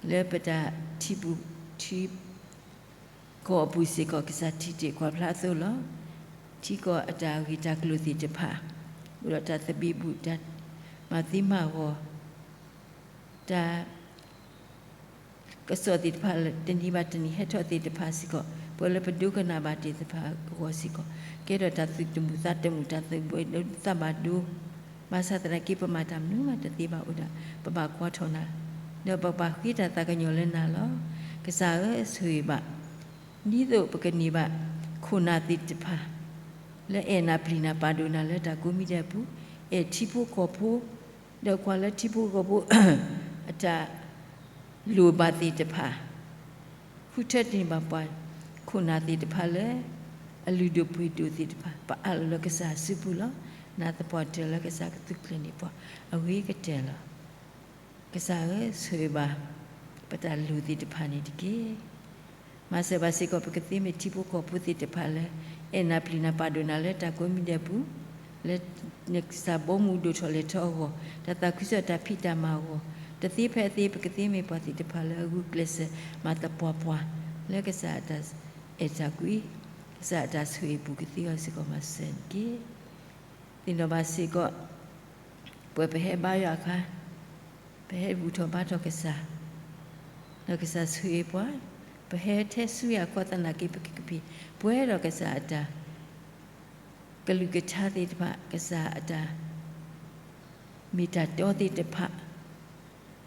လၢပတၢ်ထံပူၤထံကီၢ်အပူၤစ့ၢ်ကီး ကစၢ်ထံၣ်တ့ၢ်ကွၢ်ဖျါအသိးလီၤ. ထံကီၢ်အတၢ်ဂ့ၢ်တၢ်ကျိၤသ့ၣ်တဖၣ်, အိၣ်ဒီးတၢ်သဘံၣ်ဘုၣ် တၢ်မၤသံမၤဂီၤ, တၢ် ကစီၣ်သ့ၣ်တဖၣ် တနံၤဘၣ်တနံၤဟဲထီၣ်သ့ၣ်တဖၣ်စ့ၢ်ကီး ပှၤလၢပဒိကနၣ်ဘၣ်သ့ၣ်တဖၣ်အဂီၢ်စ့ၢ်ကီး ကဲထီၣ်တၢ်သူၣ်တမုာ်သးတမုာ် တၢ်သူၣ်ဘၣ်ဒိသးဘၣ်ဒိ, ဘၣ်ဆၣ်သနာ်က့ ပမၤတၢ်မနုၤမးတသ့ဘၣ်အိၣ်ဒၣ် ပဘၣ်ကွၢ်ထီၣ်နၤ, ဒီးပကဘၣ်ဃ့တၢ်သးကညီၤလၢနၤလီၤ. ကစၢ်ဧၢ, ဆိၣ်ဂ့ၤဘၣ် ဒ်သိးပကန့ၢ်ဘၣ် ခိၣ်နၢ်သ့ၣ်တဖၣ် လၢအဲၣ်နၤပျံၤနၤပာ်ဒိၣ်နၤလၢတၢ်ကိးမံၤဒဲးအပူၤ, အဲၣ်ထံဖိကီၢ်ဖိ, ဒီးကွၢ်လၢထံဖိကီၢ်ဖိ အတၢ်လိၣ်ဘၣ်သ့ၣ်တဖၣ်, ဃုထၢတန့ၢ်ဘၣ်ပှၤခိၣ်နၢ်သ့ၣ်တဖၣ်လၢ အလုၢ်ဒိၣ်ပှ့ၤဒိၣ်သ့ၣ်တဖၣ် ပအးလီၤလၢကစၢ်စုပူၤလီၤ. နၢ်သပှၢ်တၢၢ်လၢကစၢ်ကသူကျဲၤန့ၢ်ပှၤအဂ့ၤကတၢၢ်လီၤ. ကစၢ်ဧၢ, ဆိၣ်ဂ့ၤဘၣ် ပတၢ်လိၣ်သ့ၣ်တဖၣ်န့ၣ်တက့ၢ်. မၤစၢၤဘၣ်စ့ၢ်ကီး ပကသ့မ့ၢ်ထံဖိကီၢ်ဖိသ့ၣ်တဖၣ်လၢ အဲၣ်နၤပျံၤနၤပာ်ဒိၣ်နၤလၢတၢ်ကိးမံၤဒဲးအပူၤ, လၢနကစၢ်ဘီမုၢ်ဒိၣ်ထီၣ်လဲၤထီၣ်အဂီၢ်, တၢ်သးခုကစီၣ်တၢ်ဖံးတၢ်မၤအဂီၢ်, တသ့ဖဲအသ့ ပကသ့မ့ၢ်ပှၤသ့ၣ်တဖၣ်လၢအဂုာ်ကျဲးစၢးမၤသပှၢ်ပှၢ် လၢကစၢ်အတၢ်အဲၣ်တၢ်ကွံ, ကစၢ်အတၢ်ဆိၣ်ဂ့ၤအပူၤ ကသ့အီၤစ့ၢ်ကီးမၤစၢၤန့ၣ်တက့ၢ်. သ့ၣ်နီၣ်ဘၣ်စ့ၢ်ကီး ပှဲၤပဟဲဘါယွၤအခါ ပဟဲဘူၣ်ထီၣ်ဘါထီၣ်ကစၢ်, ဒီးကစၢ်ဆိၣ်ဂ့ၤပှၤ, ပဟဲထဲဆူယွၤအခီသနာ်က့ ပကကပ့ၤပှဲၤဒီးကစၢ်အတၢ်ကလုၢ်ကထါသ့ၣ်တဖၣ်, ကစၢ်အတၢ်မ့ၢ်တၢ်တီသ့ၣ်တဖၣ်,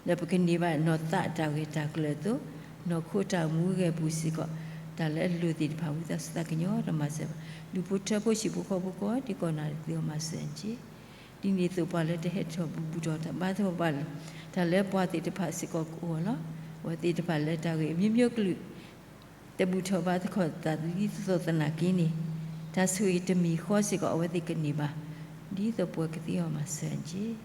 ဒီးပကန့ၢ်ဘၣ်နီၢ်သးအတၢ်ဂ့ၢ်တၢ်ကျၢၤအသိး, နီၢ်ခိတၢ်အိၣ်မူဂဲၤပူၤစ့ၢ်ကီး, တၢ်လၢအလိၣ်သ့ၣ်တဖၣ် ဝံသးစူၤသးကညီၤဒီးမၤစၢၤဘၣ်, ဒူၣ်ဖိထၢဖိ ဟံၣ်ဖိဃီဖိကိးဒံကိးနီၢ်ဒဲး ကသ့အီၤမၤစၢၤန့ၣ်တက့ၢ်. ဒ်န့ၣ်အသိး ပှၤလၢတဟဲထီၣ်ဘူၣ်ထီၣ်ဘါထီၣ်ဘၣ် တၢ်လၢပှၤသ့ၣ်တဖၣ်စ့ၢ်ကီးကအိၣ်လီၤ. အဝဲသ့ၣ်တဖၣ်လၢတၢ်ဂ့ၢ်မျိုးမျိုးကလုာ် တဘူၣ်ထီၣ်ဘါထီၣ်သးဒ်သိးသနာ်က့န့ၣ်, တၢ်ဆိၣ်ဂ့ၤတမံၤဃီစ့ၢ်ကီး အဝဲသ့ၣ်ကန့ၢ်ဘၣ်, ဒ်သိးပှၤကသ့အီၤမၤစၢၤန့ၣ်တက့ၢ်.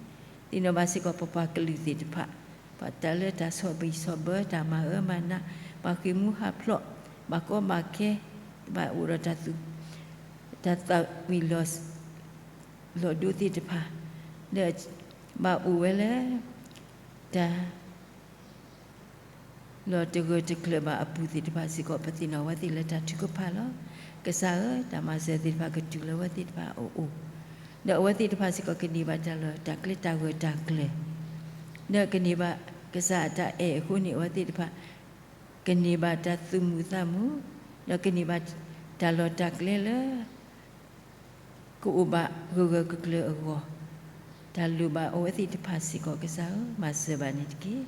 သ့ၣ်နီၣ်ဘၣ်စ့ၢ်ကီး ပပှၤကလုာ်သ့ၣ်တဖၣ်, ပှၤတၢ်လၢတၢ်ဆီၣ်ဘံၣ်ဆီၣ်ဘၢ တၢ်မၤအၢမၤနး, ပှၤဃ့ၢ်မူဟးဖျိး, ဘၣ်ကီဘၣ်ခဲ, ဘၣ်အိၣ်ဒီးတၢ်သူၣ် တၢ်သးဝံၣ်လီၤ လီၤဒိသ့ၣ်တဖၣ်, ဒီးဘၣ်အိၣ်ဝဲလၢ တၢ် လီၤတဂၢၢ်တကျၢၤဘၣ်အပူၤသ့ၣ်တဖၣ်စ့ၢ်ကီး ပသ့ၣ်နီၣ်အဝဲသ့ၣ်လၢတၢ်ထုကဖၣ်လီၤ. ကစၢ်ဧၢ, တၢ်မၤစၢၤသ့ၣ်တဖၣ်ကတုၤလၢအဝဲသ့ၣ်တဖၣ်အအိၣ်, ဒီးအဝဲသ့ၣ်တဖၣ်စ့ၢ်ကီးကန့ၢ်ဘၣ်တၢ်လီၢ်တၢ်ကျဲတၢ်ဂၢၢ်တၢ်ကျၢၤ, ဒီးကန့ၢ်ဘၣ်ကစၢ်အတၢ်အဲၣ်အဃိန့ၣ် အဝဲသ့ၣ်တဖၣ် ကန့ၢ်ဘၣ်တၢ်သူၣ်မုာ်သးမုာ်, ဒီးကန့ၢ်ဘၣ်တၢ်လီၢ်တၢ်ကျဲလၢ ကအိၣ်ဘၣ်ဂၢၢ်ဂၢၢ်ကျၢၤကျၢၤအဂီၢ်, တၢ်လိၣ်ဘၣ်အဝဲသ့ၣ်တဖၣ်စ့ၢ်ကီး ကစၢ်ဧၢ, မၤစၢၤဘၣ်န့ၣ်တက့ၢ်.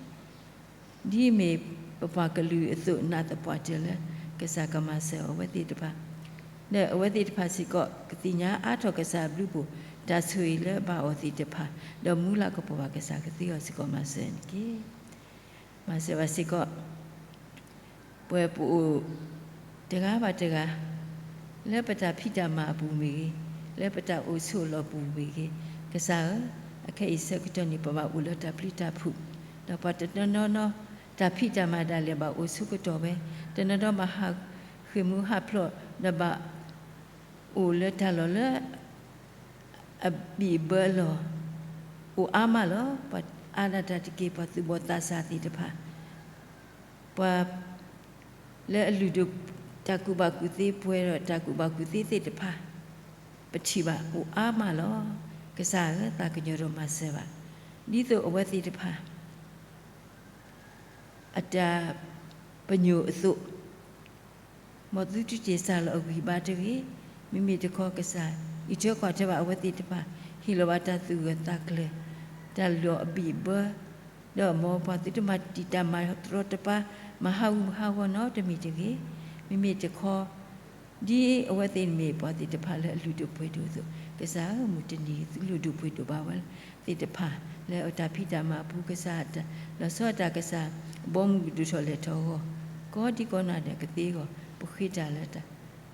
ဒ်အမ့ၢ်ပပှၤကလုာ်အသိး နၢ်သပှၢ်တၢၢ်လၢ ကစၢ်ကမၤစၢၤအဝဲသ့ၣ်တဖၣ်, ဒီးအဝဲသ့ၣ်တဖၣ်စ့ၢ်ကီး ကသ့ၣ်ညါအါထီၣ်ကစၢ်အဘျုးအဖှိၣ် တၢ်ဆိၣ်ဂ့ၤလၢအဘၣ်အီၤသ့ၣ်တဖၣ်, ဒီးမူလၢကပီၤဘၣ်ကစၢ် ကသ့အီၤစ့ၢ်ကီး မၤစၢၤန့ၣ်တက့ၢ်. မၤစၢၤဘၣ်စ့ၢ်ကီး ပှၤပအိၣ်တဂၤဘၣ်တဂၤ, လၢပတၢ်ဖံးတၢ်မၤအပူၤမ့ၢ်ဂ့ၤ, လၢပတၢ်အိၣ်ဆိးလီၢ်ပူၤမ့ၢ်ဂ့ၤ, ကစၢ်ဧၢ, အခဲအံၤဆၢကတီၢ်န့ၣ် ပဘၣ်အိၣ်လၢတၢ်ပျံၤတၢ်ဖုး, ဒီးပှၤတနီၤနီၤ တၢ်ဖံးတၢ်မၤဒၣ်လဲာ်ဘၣ်အိၣ်ဆိကတီၢ်ဝဲ, တနီၤနီၤဘၣ်ဟးဃ့ၢ်မူဟးဖျိး ဒီးဘၣ်အိၣ်လၢတၢ်လီၢ်လၢ အဘံၣ်အဘၢလီၤ. အိၣ်အါမးလီၤ. ပှၤအါဒၣ်တၢ်တက့ၢ်, ပှၤသူၣ်ဘီၣ်သးစၢ်သ့ၣ်တဖၣ်, ပှၤလၢအလုၢ်ဒိၣ် တၢ်ကူၣ်ဘၣ်ကူၣ်သ့ ပှဲၤဒီးတၢ်ကူၣ်ဘၣ်ကူၣ်သ့သ့ၣ်တဖၣ် ပထံၣ်ဘၣ်အိၣ်အါမးလီၤ. ကစၢ်ဧၢ, သးကညီၤဒီးမၤစၢၤဘၣ် ဒ်သိးအဝဲသ့ၣ်တဖၣ် အတၢ်ပညိၣ်အသိး မ်သုတတ့ၢ်စၢ်လီၤအဂံၢ်ဘါတဂ့ၤ. မ့မ့ၢ်တခီကစၢ် အံးထွဲကွၢ်ထွဲဘၣ်အဝဲသ့ၣ်တဖၣ်, ဟ့ၣ်လီၤဘၣ်တၢ်သူၣ်ဂၢၢ်သးကျၢၤ, တၢ်လီၢ်အဘံၣ်အဘၢ, ဒီးမ်ပှၤသုတမၤတံာ်တာ်မၤတရီတပါ, မၤဟးဂူာ်မၤဟးဂီၤနီတမံၤတဂ့ၤ. မ့မ့ၢ်တခီ ဒ်အဝဲသ့ၣ်မ့ၢ်ပှၤသ့ၣ်တဖၣ်လၢအလုၢ်ဒိၣ်ပှ့ၤဒိၣ်အသိး, ကစၢ်ဧၢ, မုၢ်တနံၤသုလုၢ်ဒိၣ်ပှ့ၤဒိၣ်ဘၣ်ဝဲသ့ၣ်တဖၣ် လၢအတၢ်ဖံးတၢ်မၤအပူၤ, ကစၢ်လီၤဆီအတၢ်ကစၢ် ဘီမုၢ်ကဒိၣ်ထီၣ်လဲၤထီၣ်အဂီၢ်, ကိးဒံကိးနီၢ်ဒဲးကသ့အဂီၢ်, ပဃ့တၢ်လၢတၢ်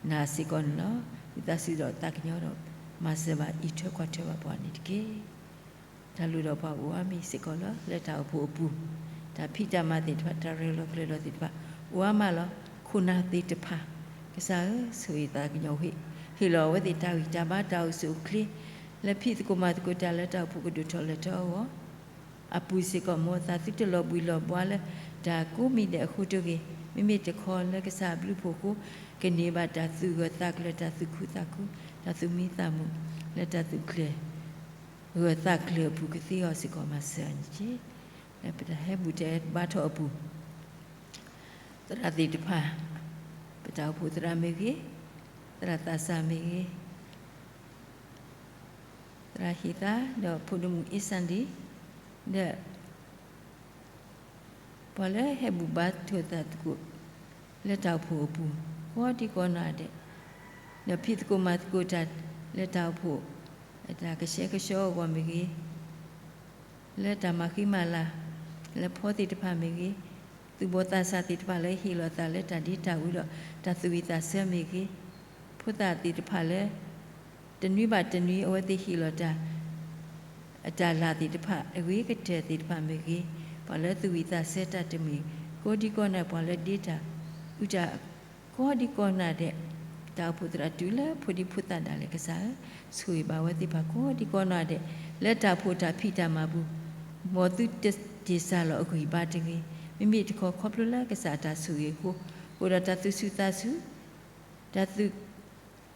နာ်စ့ၢ်ကီးန့ၣ်လီၤ. ဝံသးစူၤဒီးသးကညီၤဒီး မၤစၢၤဘၣ်အံးထွဲကွၢ်ထွဲဘၣ်ပှၤန့ၣ်တက့ၢ်. တၢ်လိၣ်ဒီးပှၤအိၣ်အါမံၤစ့ၢ်ကီးလီၤ. လၢတၢ်အိၣ်ဖှိၣ်အပူၤ, တၢ်ဖံးတၢ်မၤသ့ၣ်တဖၣ်, တၢ်ရဲၣ်လီၤကျဲၤလီၤသ့ၣ်တဖၣ် အိၣ်အါမးလီၤ. ခိၣ်နၢ်သ့ၣ်တဖၣ်, ကစၢ်ဧၢ, ဆိၣ်ဂ့ၤသးကညီၤ, ဟ့ၣ်လီၤအဝဲသ့ၣ်တၢ်ဂံၢ်တၢ်ဘါတၢ်အိၣ်ဆူၣ်အိၣ်ချ့, လၢဖံးသကိးမၤသကိးတၢ်လၢတၢ်အိၣ်ဖှိၣ်ကဒိၣ်ထီၣ်လဲၤထီၣ်အဂီၢ် အပူၤစ့ၢ်ကီး, မ်သးသုတလီၤဘှံးလီၤဘှါလၢတၢ်ကိးမံၤဒဲးအဃိတဂ့ၤ. မ့မ့ၢ်တခီလၢကစၢ်အဘျုးအဖှိၣ်အဃိ, ကန့ၢ်ဘၣ်တၢ်သူၣ်ဂၢၢ်သးကျၢၤ, တၢ်သူၣ်ခုသးခု, တၢ်သူၣ်မံသးမုာ်, လၢတၢ်သူၣ်ဂၢၢ်သးကျၢၤအပူၤကသ့အီၤစ့ၢ်ကီး, မၤစၢၤအီၤန့ၣ်တက့ၢ်. လၢပတၢ်ဟဲဘူၣ်တၢ်ဘါထီၣ်အပူၤ သရၣ်သ့ၣ်တဖၣ်, ပတၢ်အိၣ်ဖှိၣ်သရၣ်မ့ၢ်ဂ့ၤ, သရၣ်သးစၢ်မ့ၢ်ဂ့ၤ, သရၣ်ဟ့ၣ်သါ, ဒီးဖိဒိၣ်မုၣ်အ့စၣ်ဒံ, ဒီး ပှၤလၢဟဲဘူၣ်ဘါထီၣ်သကိး လၢတၢ်အိၣ်ဖှိၣ်အပူၤ ကိးဒံကိးနီၢ်ဒဲး, ဒီးဖံးသကိးမၤသကိးတၢ်လၢတၢ်အိၣ်ဖှိၣ် တၢ်ကဆှဲကဆှီအဂီၢ်မ့ၢ်ဂ့ၤ, လၢတၢ်မၤဃံမၤလၤ လၢဖီသ့ၣ်တဖၣ်မ့ၢ်ဂ့ၤ, သူၣ်ဘီၣ်သးစၢ်သ့ၣ်တဖၣ်လၢဟ့ၣ်လီၤသးလၢတၢ်ဒ့တၢ်အူဒီးတၢ်သူၣ်ဝံၣ်သးဆၢမ့ၢ်ဂ့ၤ, ဖိသၣ်သ့ၣ်တဖၣ်လၢ တနွံဘၣ်တနွံအဝဲသ့ၣ်ဟ့ၣ်လီၤတၢ် အတၢ်လၢ်သ့ၣ်တဖၣ်, အဂ့ၤကတၢၢ်သ့ၣ်တဖၣ်မ့ၢ်ဂ့ၤ, ပှၤလၢသူၣ်ဝံၣ်သးဆၢတၢ်တမံၤ, ကိးဒံကိးနီၢ် ပှၤလၢဒ့တၢ်အူတၢ် ကိးဒံကိးနီၢ်ဒဲး, တၢ်အိၣ်ဖှိၣ်သရၣ်တုၤလၢဖိဒံဖိသၣ်ဒၣ်လဲာ်, ကစၢ်ဧၢ, ဆိၣ်ဂ့ၤဘၣ်ဝဲသ့ၣ်တဖၣ်ကိးဒံကိးနီၢ်ဒဲး, လၢတၢ်အိၣ်ဖှိၣ်တၢ်ဖံးတၢ်မၤပူၤ, မ်သုတတ့ၢ်စၢ်လီၤအဂံၢ်အဘါတဂ့ၤ. မ့မ့ၢ်တခီ ခီဖျိလၢကစၢ်အတၢ်ဆိၣ်ဂ့ၤအဃိ, အိၣ်ဒီးတၢ်သူၣ်ဆူၣ်သးဆူၣ် တၢ်သူၣ်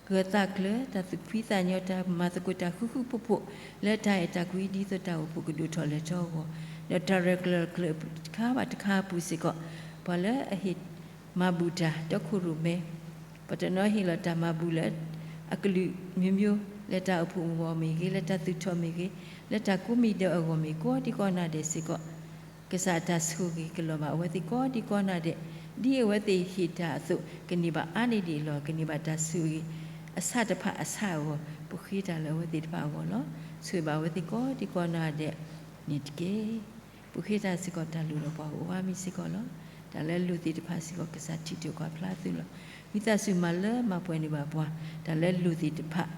ဂၢၢ်သးကျၢၤ, တၢ်သူၣ်ဖှံသးညီ, တၢ်မၤသကိးတၢ်ဃူဃူဖိးဖိး လၢတၢ်အဲၣ်တၢ်ကွံ ဒ်သိးတၢ်အိၣ်ဖှိၣ်ကဒိၣ်ထီၣ်လဲၤထီၣ်အဂီၢ်, ဒီးတၢ်ရဲၣ်ကျဲၤကျဲၤတခါဘၣ်တခါအပူၤစ့ၢ်ကီး, ပှၤလၢအဟ့ၣ်မၤဘူၣ်တၢ် တီခိၣ်ရိၣ်မဲ, ပှၤတနီၤဟ့ၣ်လီၤတၢ်မၤဘူၣ်လၢ အကလုာ်မျိုးမျိုး, လၢတၢ်အိၣ်ဖှိၣ်အဂီၢ်မ့ၢ်ဂ့ၤ, လၢတၢ်သူၣ်ထီၣ်မ့ၢ်ဂ့ၤ, လၢတၢ်ကိးမံၤဒဲးအဂီၢ်မ့ၢ် ကိးဒံကိးနီၢ်ဒဲးစ့ၢ်ကီး ကစၢ်အတၢ်ဆိၣ်ဂ့ၤကလီၤဘၣ်အဝဲသ့ၣ်ကိးဒံကိးနီၢ်ဒဲး, ဒ်အဝဲသ့ၣ်ဟ့ၣ်တၢ်အသိး ကန့ၢ်ဘၣ်အါန့ၢ်ဒံးအလီၢ်, ကန့ၢ်ဘၣ်တၢ်ဆိၣ်ဂ့ၤ အဆၣ်တဖၣ်အဆၣ်အဂီၢ်, ပဃ့တၢ်လၢအဝဲသ့ၣ်တဖၣ်အဂီၢ်လီၤ. ဆိၣ်ဂ့ၤဘၣ်အဝဲသ့ၣ်ကိးဒံကိးနီၢ်ဒဲးန့ၣ်တက့ၢ်. ပဃ့တၢ်စ့ၢ်ကီး တၢ်လိၣ်ဒီးပှၤအိၣ်အါမံၤစ့ၢ်ကီးလီၤ. တၢ်လၢအလိၣ်သ့ၣ်တဖၣ်စ့ၢ်ကီး ကစၢ်ထံၣ်တၢ်ကွၢ်ဖျါသုလီၤ. ဝံသးစူၤမၤလၢမၤပှဲၤန့ၢ်ဘၣ်ပှၤ တၢ်လၢအလိၣ်သ့ၣ်တဖၣ်,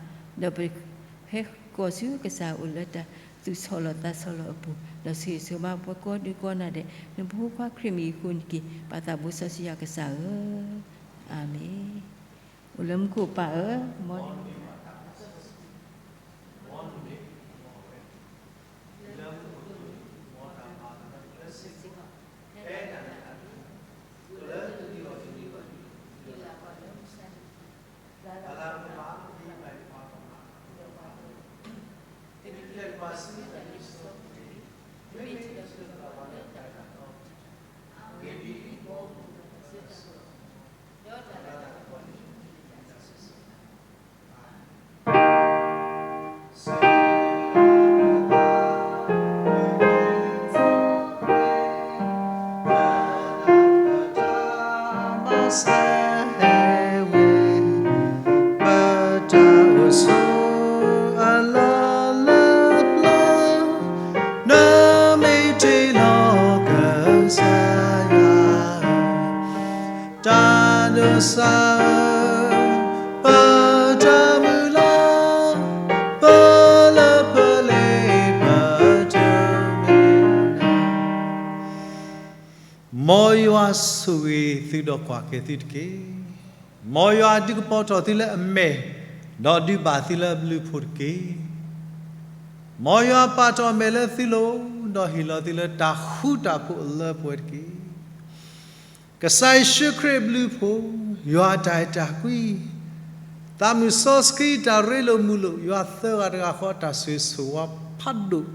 ဒီးပ ဟဲကိးဆူကစၢ်အိၣ်လၢတၢ်သူၣ်ဆီလီၤသးဆီလီၤအပူၤ, ဒီးဆိၣ်ဂ့ၤဆိၣ်ဘါပှၤကိးဒံကိးနီၢ်ဒဲး, နဖိခွါခရံာ်မံၤအဃိန့ၣ်တက့ၢ်. ပၢ်သးဘိစီဆှံယွၤကစၢ်ဧၢ, အၤမ့ၣ်. အိၣ်လၢမူခိၣ်ပၢ်ဧၢ, မ် မ်ယွၤဆိၣ်ဂ့ၤသုဒီးကွၢ်က့ၤသုတက့ၢ်. မ်ယွၤဒုးကပီၤထီၣ်သုလၢအမဲာ်, ဒီးဒုးဘၣ်သုလၢအဘျုးအဖှိၣ်တက့ၢ်. မ်ယွၤပာ်ထီၣ်အမဲာ်လၢသုလိၤ, ဒီးဟ့ၣ်လီၤသုလၢတၢ်ဃူတၢ်ဖိးအလၢပှဲၤတက့ၢ်. ကစၢ်ယ့ၣ်ၡူးခရံာ်အဘျုးအဖှိၣ်, ယွၤအတၢ်အဲၣ်တၢ်ကွံ, သးမုၢ်စီဆှံတၢ်ရ့လိာ်မုာ်လိာ်, ယွၤသၢဂၤတဂၤဃီတၢ်ဆိၣ်ဂ့ၤဆိၣ်ဝါဖးဒိၣ်,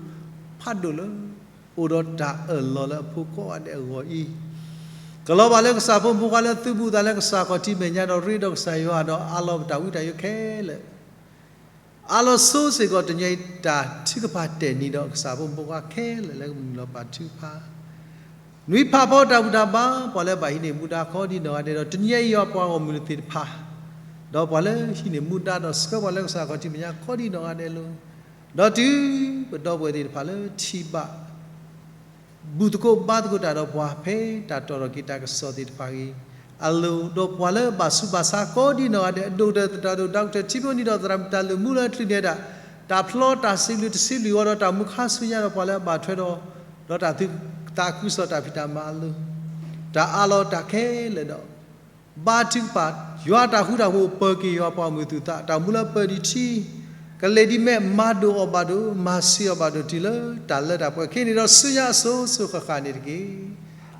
ဖးဒိၣ်လၢ အိၣ်ဒီးတၢ်အၢၣ်လီၤလၢအဖီခိၣ်ကိးဂၤဒဲးအဂီၢ်အံၤ, ကလီၤဘၣ်လၢကစၢ်ဖိမုၣ်ဖိခွါလၢသုဘူးသးလၢကစၢ်ခီၣ်ထံးမဲာ်ညါဒီးရ့ဒီးကစၢ်ယွၤဒီးအးလီၤပတၢ်ဝံတၢ်ယိးခဲလၢာ် အါလီၤဆိစ့ၢ်ကီး တနံၤအံၤတၢ်ထုကဖၣ်တဲာ်နံၤဒီးကစၢ်ဖိမုၣ်ဖိခွါခဲလၢာ်လၢကမုာ်လီၤပာ်ထုကဖၣ်, နွံဖးဖီတၢ်ဘူၣ်တၢ်ဘါ ပှၤလၢဘၣ်ဟံးန့ၢ်မူဒါခီဒံနီၢ်ဂၤဒဲးဒီး တနံၤအံၤယွၤပှၤဂီၢ်မုၢ်နသ့ၣ်တဖၣ်, ဒီးပှၤလၢဟံးန့ၢ်မူဒါဒီးဆှၢပှၤလၢကစၢ်ခီၣ်ထံးမဲာ်ညါခီဒံနီၢ်ဂၤဒဲးလီၤ. ဒီးတုၤပဒီပုၢ်ဝဲၢ်သ့ၣ်တဖၣ်လၢထံၣ်ဘၣ် ဘူၣ်သကိးဘါသကိးတၢ်ဒီးပှၤဖဲတၢ်တီၢ်ထီၣ်က့ၤတၢ်ကစီၣ်သ့ၣ်တဖၣ်အံၤအလိၤ, ဒီးပှၤလၢဘၣ်ဆူးဘၣ်ဆါကိးဒံနီၢ်ဂၤဒဲး အဒိၣ်ကတၢၢ်သတးဒီး ဒီကထၢၣ်ထံဖိနံၤဒီးသရၣ်မုၣ်တၢ်လုၢ်မူလၢအချုးန့ၢ်ဒၣ် တၢ်ဖျီတၢ်စံးဘျုးတဆံလွံၢ်ဝီဒီးတၢ်မူခါဆူညါဒီးပှၤလၢအဘၣ်ထွဲဒီး ဒီးတၢ်သးခုကစီၣ်တၢ်ဖံးတၢ်မၤအလိၤ, တၢ်အးလီၤတၢ်ခဲလၢာ်ဒီး ဘါထုကဖၣ် ယွၤတၢ်ဃူတၢ်ဖိးပၢၤက့ၤယွၤပှၤမုာ်သူၣ်သး တၢ်မူလၢပၢၤဒံးထံ ကလဲၤဒ်မဲာ် မၤဒိၣ်အီၤဘၣ်ဒိး မၤဆံးအီၤဘၣ်ဒိး တုၤလၢတၢ်လၢတၢ်ပှဲၤခံန့ၣ်ဒီး ဆူညါအစိၤစိၤဃၣ်ဃၣ်န့ၣ်တက့ၢ်.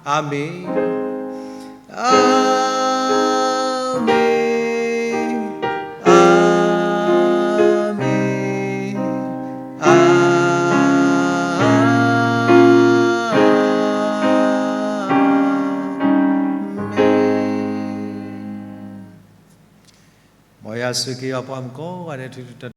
အၤမ့ၣ်, အၤမ့ၣ်, အၤမ့ၣ်, အၤမ့ၣ်. မ်ယွၤဆိၣ်ဂ့ၤပှၤမုၣ်ကိးဂၤဒဲး ထူးထူးတီၤတီၤ